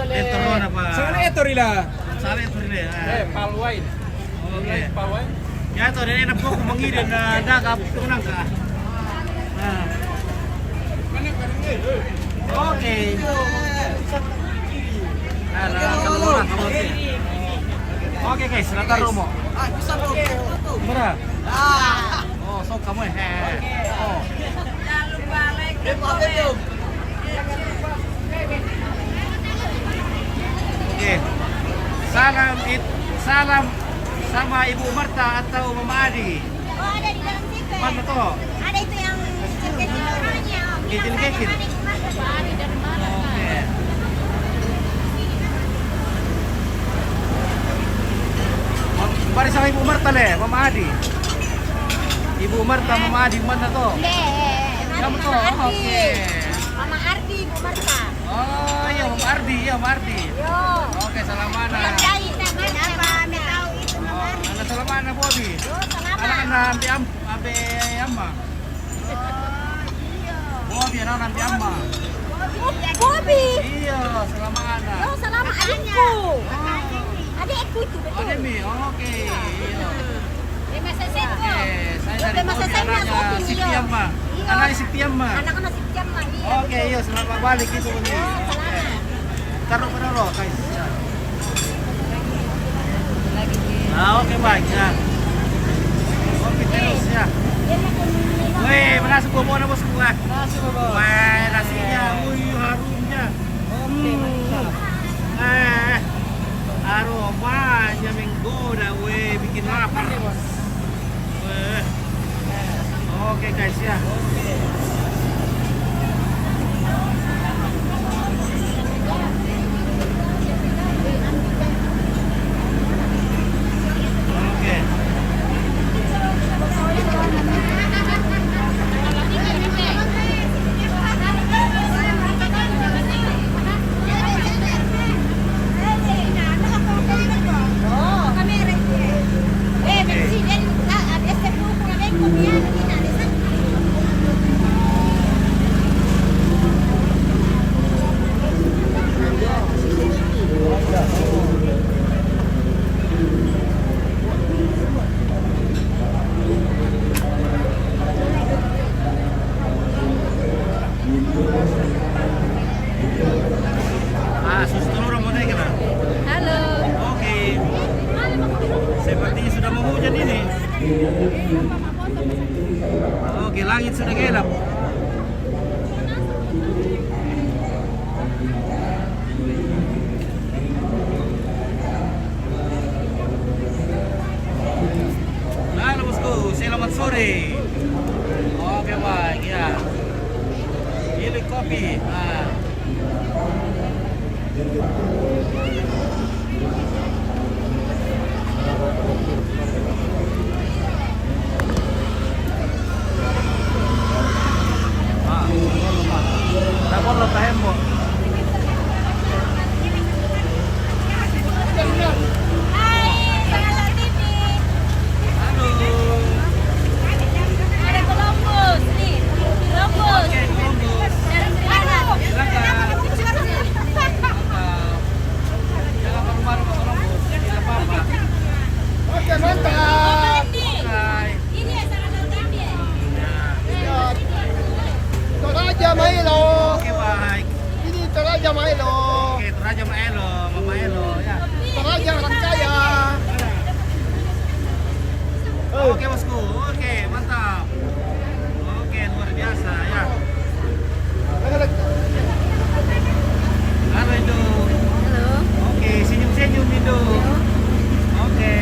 Enteron apa? Sana itu rila. Salah itu dia. Eh, palwain. Oke. Palwain. Ya, tuh, dia enak kok mengirim, nah, dah, gak itu nangka. Nah. Oke. Nah, nah, kamu lah, kamu sih. Oke, guys, rata romo. Murah. Oh, sok kamu, eh. Oh. Oke. Salam it, salam sama Ibu Marta atau Mama Adi. Oh, ada di dalam situ. Mana tuh? Ada itu yang kecil-kecil orangnya. Kecil-kecil. Ada di mana? Oke. Mari sama Ibu Marta le, Mama Adi. Ibu Marta, Mama Adi, mana tuh? Nde, Kamu tuh, Mama Ardi. Oke. Mama Ardi, Ibu Marta. Oh iya, Mama Ardi, iya, Mama Ardi. Yo. Oke, salam mana? Yang jahit, apa? Minta tahu itu Mama Ardi. Anak salam mana, Bobi? Yo, selamat. Anak anak ambil am, ambil amma. Oh, iya. Bobi, anak ambil amma. Oh, Bobi. Iya, salam mana? Yo, selamat adikku. Adikku itu betul. Oh, Demi, oke. Iya. Terima kasih. Oke, saya Yo, dari terima Bobi, kasih, anaknya Bobi, Siti iya. Amma. Iya. Anak si Tiama. Anak ko na si Tiama, iya. Oke, iya, selamat balik gitu, Bang. Iya, selamat. Taruh pada lo, guys. Ya. Ah, oke, baik, ya. Oke, terus, ya. Weh, makasih, Bobo, nama semua. Makasih, Bobo. Weh, nasinya, wih, harumnya. Oke, mantap. Eh, aromanya menggoda, weh, bikin lapar. Weh. Oke, guys, ya. Oke. Ah, susu telur mau naik kena. Halo. Oke. Sepertinya sudah mau hujan ini. Oke, langit sudah gelap. Halo, bosku, selamat sore. Oke, baik, ya. Pilih kopi. Nah. Oke, mantap. Ini ya, sangat lengkap ya. Toraja Maelo. Oke, baik. Ini Toraja Maelo. Oke, Toraja Maelo, Mama Elo, ya. Toraja orang kaya. Oke, bosku. Oke, mantap. Oke, luar biasa, ya. Halo, Indo. Halo. Oke, senyum-senyum, Indo. Halo. Oke.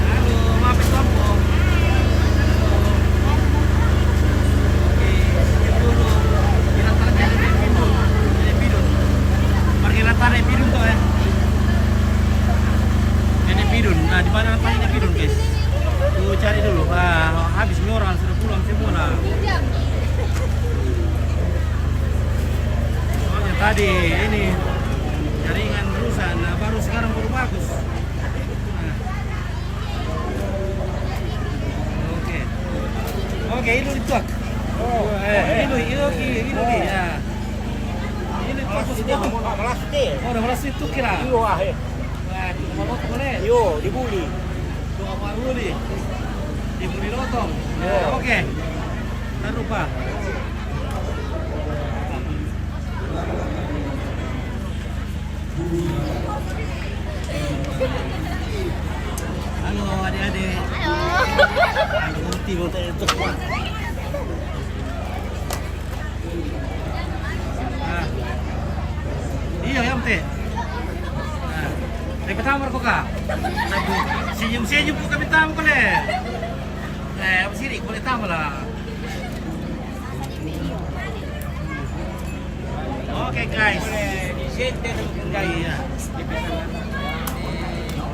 Halo, mampir kelompok. Halo. Oke, senyum dulu. Bilang tadi ada Epidun. Ada Epidun. Pergi lantaran Epidun tuh, ya. Ini Epidun. Nah, di mana lantaran Epidun, guys? Tuh, cari dulu. Ah, habis ini orang sudah pulang semua lah. Soalnya tadi ini jaringan rusak, nah, baru sekarang baru bagus. Nah. Oke. Oke, ini dituak. Oh, eh, ini, ini, ini, ini, ya. Ini fokus itu. Malas itu. Oh, udah malas itu kira. Iyo, ah, eh. Waduh, kalau boleh. Iyo, dibully. Tuh, apa dulu nih? Dibully lotong. Iyo. Oke. Taruh, Pak. Halo, adik-adik. Halo. Halo, Uti, mau tanya itu, Pak. Ah. Iya, ya, Mte. Ah. Dari pertama, kok, Kak? Aduh, senyum-senyum, bukan pertama, kok, Le. Eh, apa sih, Rik? Boleh tambah lah. Oke, guys. Iya.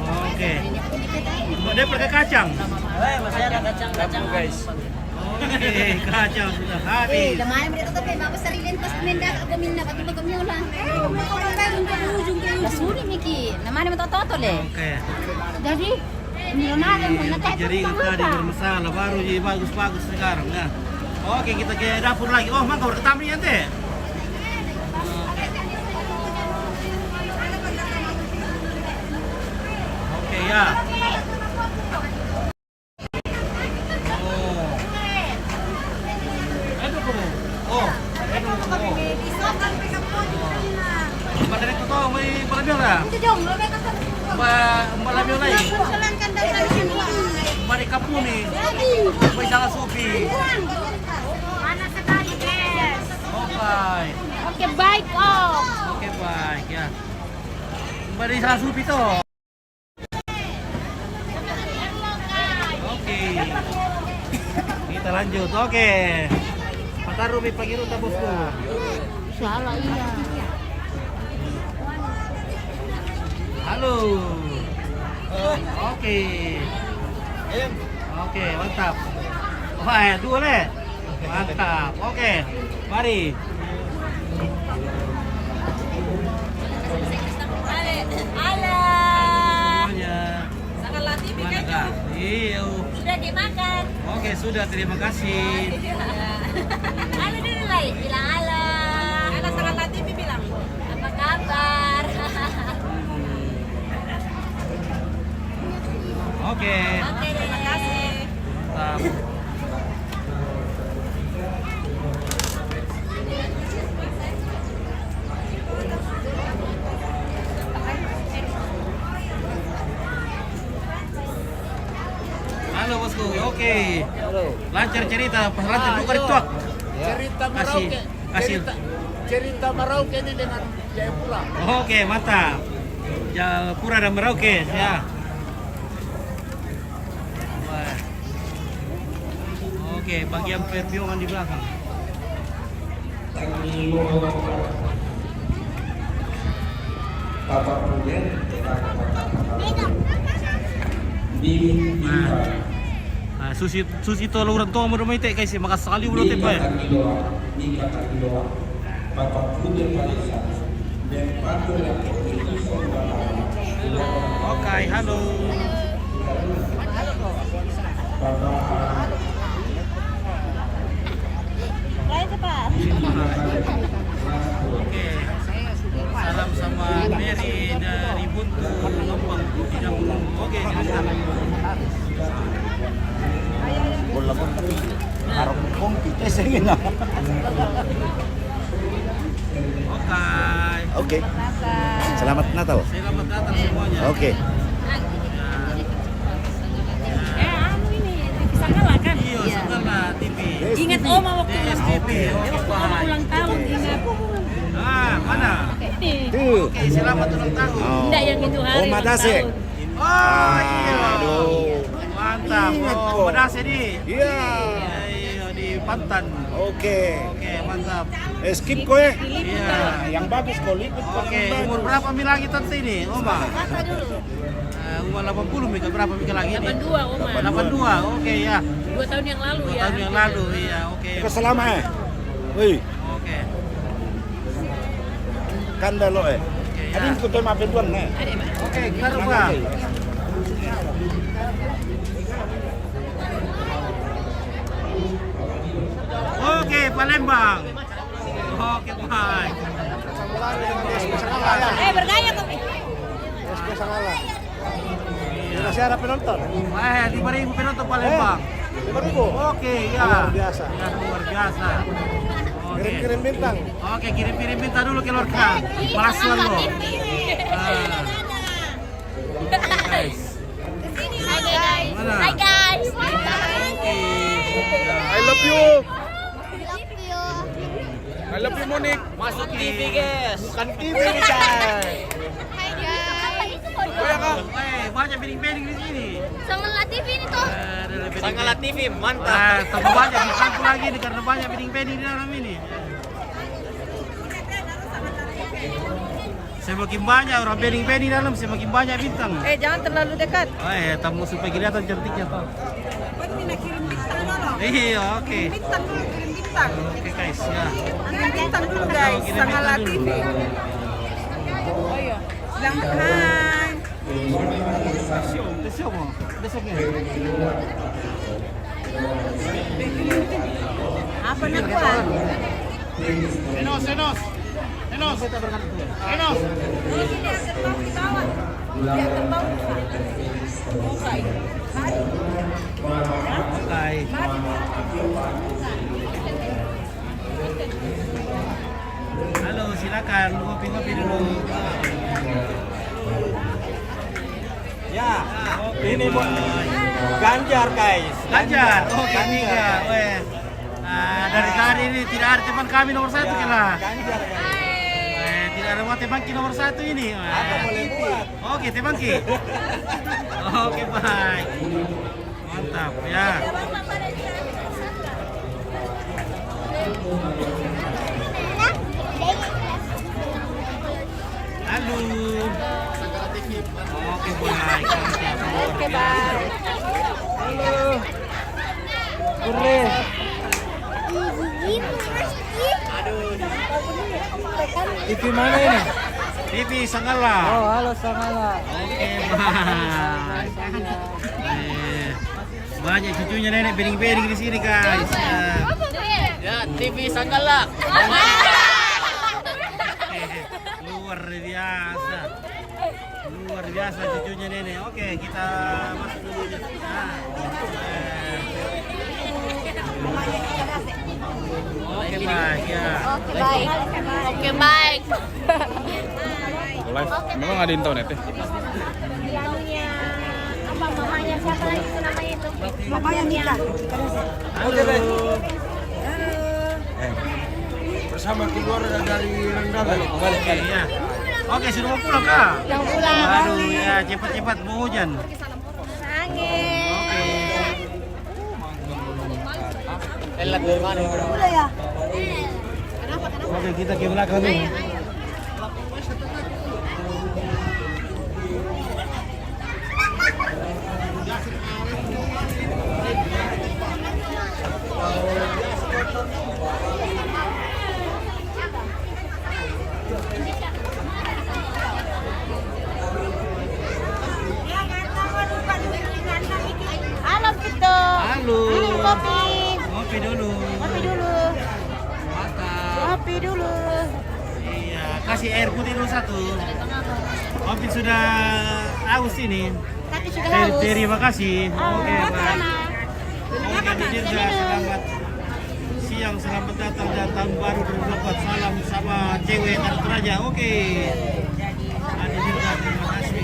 Oke. Mau dia pakai kacang? Eh, masih ada kacang, kacang, guys. Oke, kacang sudah habis. Eh, kemarin mereka tuh kayak bagus sering lintas, minda, aku minda, aku tuh kemiola. Eh, kamu kamu kayak ujung ke ujung. Sudah, Miki. Namanya minta toto, Le. Oke. Jadi, jaringan tadi bermasalah, baru jadi bagus-bagus sekarang, ya. Oke, kita ke dapur lagi. Oh, mangga berketamri, ente. Oke, ya. Mbak, Mbak Lamio lain. Mbak di Kapuni. Mbak Isanga Supi. Panas sekali, guys. Oke. Oke, baik, Om. Oke, baik, ya. Mbak Isanga Supi toh. Oke. Kita lanjut. Oke. Pataru mi pagi ruta, bosku. Salah, iya. Halo. Oke. Oke, mantap. Wah, ya, dua le. Mantap. Oke, mari. Halo. Semuanya. Sangat latih, mana, Kak? Iyo. Sudah dimakan? Oke, sudah. Terima kasih. Halo dulu, Lai. Bilang halo. Halo, sangat latih, bilang. Apa kabar? Oke. Oke, terima kasih. Mantap. Halo, bosku. Oke. Halo. Lancar cerita, pas lancar juga di tuak. Ya. Cerita Merauke. Kasih. Cerita, cerita Merauke ini dengan Jayapura. Oke, mantap. Jayapura dan Merauke, ya. Wah. Oke, bagian perjuangan di belakang. Nah, nah, susi, susi to orang tua mau rumah itu, guys, makasali udah tipe. Oke, halo. Baik, Pak. Oke. Salam sama Mary dari Buntu, Lombok. Tidak, oke, silakan. Bola pun tapi harap pun kita sih, nah. Oke. Oke. Selamat Natal. Selamat Natal semuanya. Oke. Eh, anu ini, T V Sangala kan? Iya, Sangala T V. Ingat Oma waktu ulang tahun. Oke. Oma waktu ulang tahun, ingat. Ah, mana? Ini. Tuh. Oke, selamat ulang tahun. Oh. Enggak, yang itu hari ulang tahun. Oma Dase. Oh, iya. Aduh. Mantap. Ingat kok. Oma Dase nih. Iya. Iya, iya, di Pantan. Oke. Oke, mantap. Eh, skip kok, eh. Iya. Nah, yang bagus kok, ikut. Oke, umur berapa mi lagi, Tante, ini, Oma? Angkat dulu. Eh, umur delapan puluh mi kah, berapa mi kah lagi ini? Delapan dua, Oma. Delapan dua, oke, ya. Dua tahun yang lalu, ya. Dua tahun yang lalu, iya, oke. Oke, selamat, eh. Woi. Oke. Kanda lo, eh. Oke, ya. Ada yang ikut tema penduan, eh. Ada, Pak. Oke, kita lupa. Oke, Palembang. Oke, baik. Eh, bergaya kau. S P Sangala. Masih ada penonton? Eh, lima ribu penonton Palembang. Eh, lima ribu? Oke, ya. Luar biasa. Ya, luar biasa. Oke. Kirim-kirim bintang. Oke, kirim-kirim bintang dulu keluarga. Palembang lo. Ah. Guys. Hai, guys. Mana? Hai, guys. Oke. I love you. I love you, Monik. Masuk T V, guys. Bukan T V ini, guys. Hai, guys. Oh, ya, Kak. Eh, banyak bening-bening di sini. Sangala T V ini toh. Eh, ada lebih Sangala T V, mantap. Ah, tambah banyak di kampung lagi ini karena banyak bening-bening di dalam ini. Semakin banyak orang bening-bening dalam, semakin banyak bintang. Eh, jangan terlalu dekat. Oh, eh, tamu supaya kelihatan cantiknya toh. Ini nak kirim bintang dulu. Iya, oke. Kirim bintang dulu, kirim bintang. Oke, guys, ya. Kirim bintang dulu, guys. Kirim bintang dulu. Sangala T V. Oh, iya. Bilang hai. Tersium, tersium, oh. Tersium, ya. Apa nak buat? Enos, Enos. Enos. Enos. Kalau tidak ada tahu di bawah. Dia tertawa. Buka ini. Mari. Mari. Halo, silakan ngopi-ngopi dulu. Ini buat Ganjar, guys. Ganjar. Oke, Ganjar. Tiga. Weh. Nah, dari tadi ini tidak ada teman kami nomor satu, ya, kira. Ganjar, guys. Eh, tidak ada teman ki nomor satu ini. Apa boleh buat? Oke, teman ki. Oke, baik. Mantap, ya. Halo. Oke, baik. Oke, baik. Halo. Kure. T V mana ini? T V Sangala. Oh, halo Sangala. Oke, baik. Eh, banyak cucunya nenek beding-beding di sini, guys. Ya. Ya, T V Sangala. Luar biasa. Luar biasa cucunya nenek. Oke, kita masuk dulu. Nah. Oke, baik, ya. Oke, baik. Oke, baik. Live. Memang ada internet ya? Anunya, apa mamanya, siapa lagi itu namanya itu? Mamanya Mika. Halo. Eh, bersama keluarga dari Rendang. Balik, balik, balik. Iya. Oke, sudah mau pulang, Kak? Mau pulang. Aduh, ya, cepat-cepat mau hujan. Angin. Oke. Oke, kita ke belakang dulu. Halo, Vito. Halo. Minum kopi. Kopi dulu. Kopi dulu. Mantap. Kopi dulu. Iya, kasih air putih dulu satu. Kopi sudah haus ini. Tapi sudah haus. Terima kasih. Oh, oke, baik. Oke, Bu Dirga, selamat siang, selamat datang dan tahun baru dua ribu dua puluh empat. Salam sama cewek Tanah Toraja. Oke. Adi juga, terima kasih.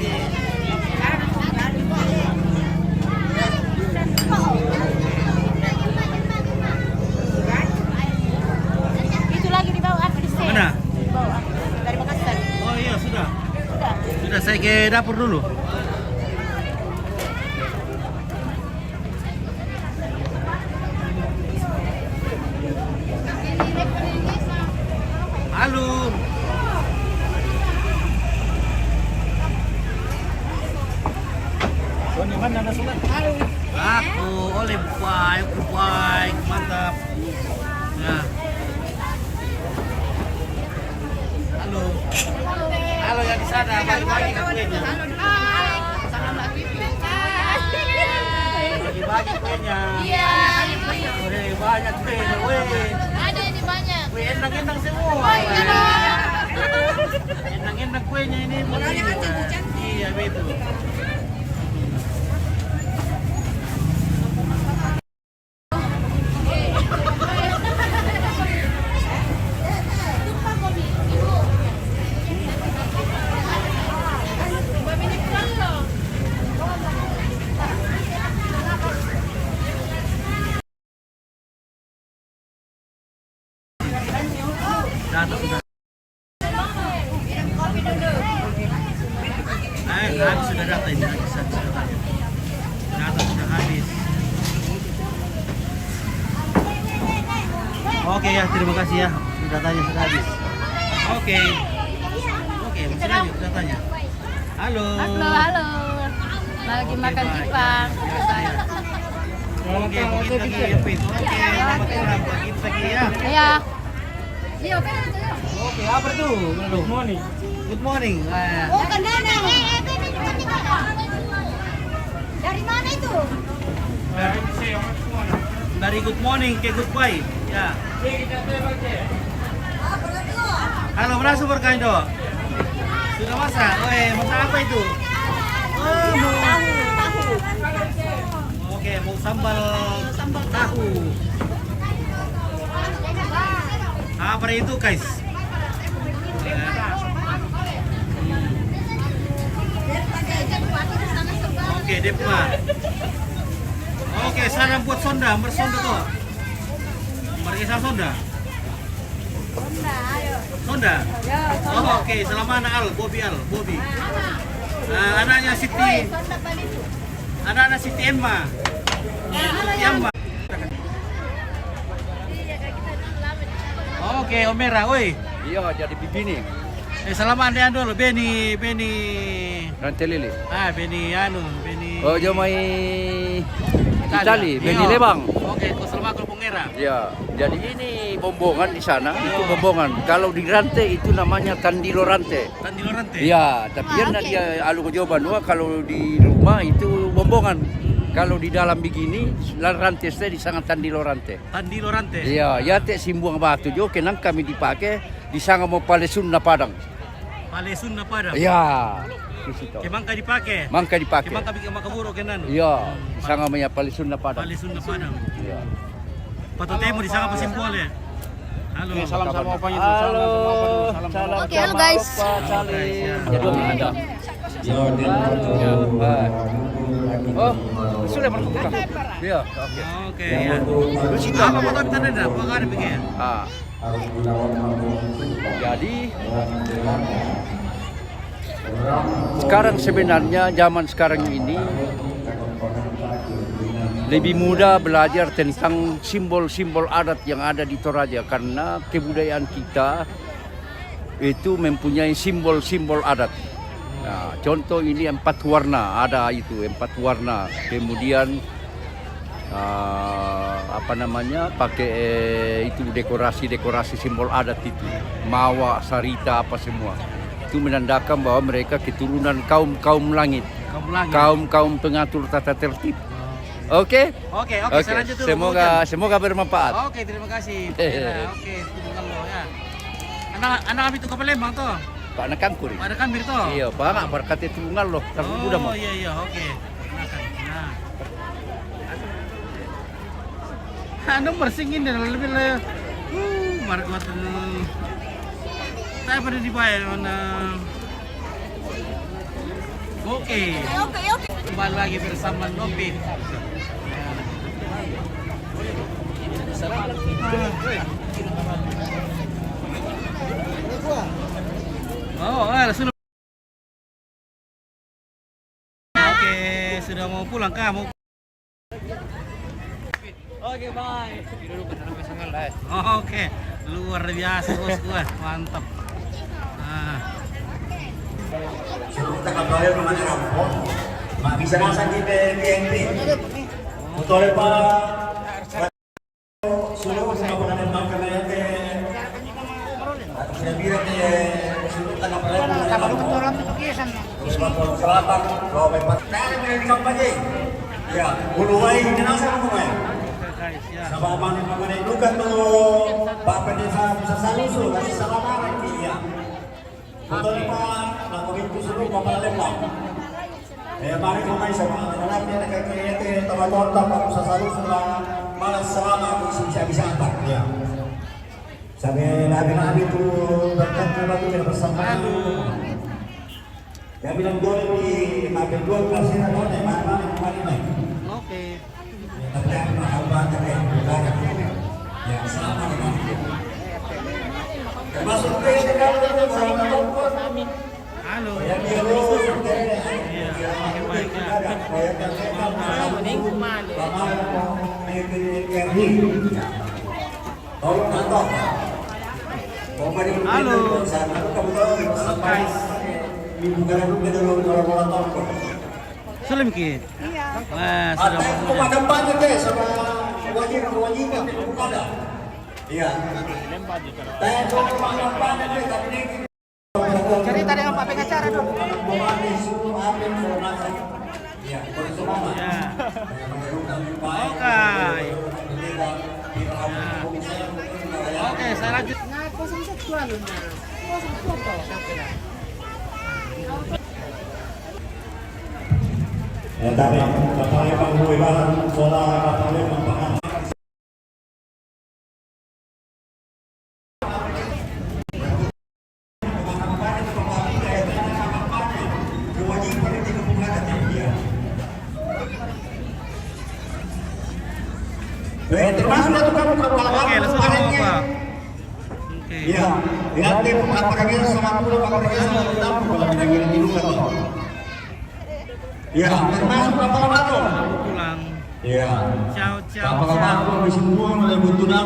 Itu lagi di bawah, artis. Mana? Di bawah. Dari Makassar. Oh iya, sudah. Sudah. Sudah, saya ke dapur dulu. Halo. Aku oleh baik, baik, mantap. Ya. Halo. Halo yang di sana, bagi-bagi kuenya. Bagi-bagi kuenya. Iya. Weh, banyak kuenya, weh. Ada ini banyak. Weh, enak-enak semua. Enak-enak kuenya ini. Iya, betul. Datang sudah. Eh, habis sudah data ini, habis, habis sudah data. Data sudah habis. Oke ya, terima kasih ya. Datanya sudah habis. Oke. Oke, masih lanjut datanya. Halo. Halo, halo. Lagi makan cipang. Oke, baik. Oke, begitu lagi ya, Pin. Oke, selamat pulang pagi lagi ya. Iya. Oke, apa tuh? Good morning. Good morning. Eh. Oh, kenapa? Dari mana itu? Dari Good Morning ke Goodbye. Ya. Halo, berapa super kain do? Sudah masak? Oh, eh, masak apa itu? Oh, mau tahu, tahu. Oke, mau sambal, sambal tahu. Apa itu, guys? Ya. Oke, Depma. Oke, salam buat Sonda, Mer Sonda tuh. Marga Sonda. Sonda, ayo. Sonda? Ya, Sonda. Oh, oke, selamat anak Al, Bobi Al, Bobi. Ah, anaknya Siti. Sonda paling. Anaknya Siti Emma. Siti Emma. Oke, Omera, oi. Iya, jadi bibini. Eh, salaman dia dulu, Beni, Beni. Rantelele. Ah, Beni anu, Beni. Oh, jo mai Itali. Itali, Beni Lebang. Oke, ko salaman ko Omera. Iya, jadi ini bombongan di sana, itu bombongan. Kalau di Rante itu namanya Tandilo Rante. Tandilo Rante. Iya, tapi dia anu ko jo banua, kalau di rumah itu bombongan. Kalau di dalam begini, la Rante saya di sana Tandilo Rante. Tandilo Rante. Iya, iya te simbuang batu jo, kenang kami dipake, di sana mo palesunna Padang. Palesunna Padang. Iya. Di situ. Ke mangka dipake. Mangka dipake. Ke mangka bikin makaburu kenan. Iya, di sana mo ya palesunna Padang. Palesunna Padang. Iya. Patotemo di sana pasimbuang le. Halo. Oke, salam sama opanya tuh. Halo. Salam sama apa tuh? Salam sama salam. Oke, halo, guys. Halo, guys, ya. Jadi, ada. Oh, sudah berbuka. Iya, oke. Oke, ya. Terus itu apa mau kita ada? Apa ada begini? Ah. Jadi, sekarang sebenarnya zaman sekarang ini lebih mudah belajar tentang simbol-simbol adat yang ada di Toraja karena kebudayaan kita itu mempunyai simbol-simbol adat. Nah, contoh ini empat warna, ada itu empat warna. Kemudian, ah, apa namanya, pakai, eh, itu dekorasi-dekorasi simbol adat itu, mawa, sarita, apa semua. Itu menandakan bahwa mereka keturunan kaum-kaum langit, kaum langit, kaum-kaum pengatur tata tertib. Oh. Oke? Oke, oke, oke, selanjutnya semoga, semoga bermanfaat. Oke, terima kasih. Oke, tunggu dulu ya. Anak, anak kami itu ke Palembang tuh. Pak Nakangkuri. Pak Nakangkuri tuh. Iya, Pak, nggak berkati tunggal loh, terlalu muda mau. Oh, iya, iya, oke. Nah. Anu mersingin dan lebih le. Uh, margot. Saya pada dibayar mana? Oke. Oke, oke. Kembali lagi bersama Nopi. Oh, eh, sudah. Oke, sudah mau pulang kah? Mau. Oke, bye. Oke, luar biasa, bos gua. Mantap. Nah. Suruh kita kabarin kemana kampung? Mak bisa rasa di P N P. Betul, Pak. Solo sa mga pananamang kalayate, at sa bilang ni Solo taga Parepo na naman po. Sa mga pagkakataon, so, may pagkain na yung kampanye. Yeah, uluway, hindi na sa mga. Sa mga mga mga lugar to, papanisa sa saluso, kasi sa mga iya. Betul pa, nakuwento sa mga palalim lang. Eh, mari ko may sa mga anak niya, nagkakayate, tawatorta pa sa saluso na malas sa mga kung siya bisata. Yeah. Sabi, nabi-nabi po, berkat na ba ito, bersama. Kami ng Dolby, mabigyan kasi na doon, eh, mama, mama, mama. Okay. Halo. Iya, oke, baik, ya. Halo. Guys. Sulim ki. Iya. Wah, sudah. Ada kewajiban, kewajiban itu ada. Iya. Cerita dengan Pak pengacara dulu. Iya. Oke. Oke, saya lanjut. Nah, kosong satu anu, nah. Kosong satu. Ya, tapi, tapi, Pak, Ibu, Ibu, soal, Pak, Ibu, Pak, Iya, lihat deh, apa kami sama pula, apa kami sama kita, bukan lagi di luar tuh. Iya, termasuk apa apa tuh? Pulang. Iya. Ciao, ciao, apa apa ciao. Tuh, bisa buang oleh buntu. Ya,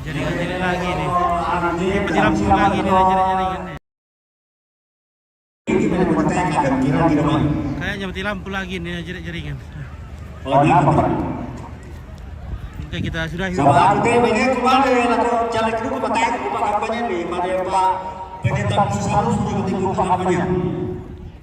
jaringan jelek lagi nih. Mati lampu lagi nih, jaringan. Ini mana kota yang kadang kira-kira mana? Kayaknya mati lampu lagi nih, jaringan. Oh, ini apa, Pak? Oke, kita sudahi. Sama ante, ini kemana ya, atau caleg itu kota yang buka kampanye nih, pada Pak Pendeta Khusus harus ikut kampanye.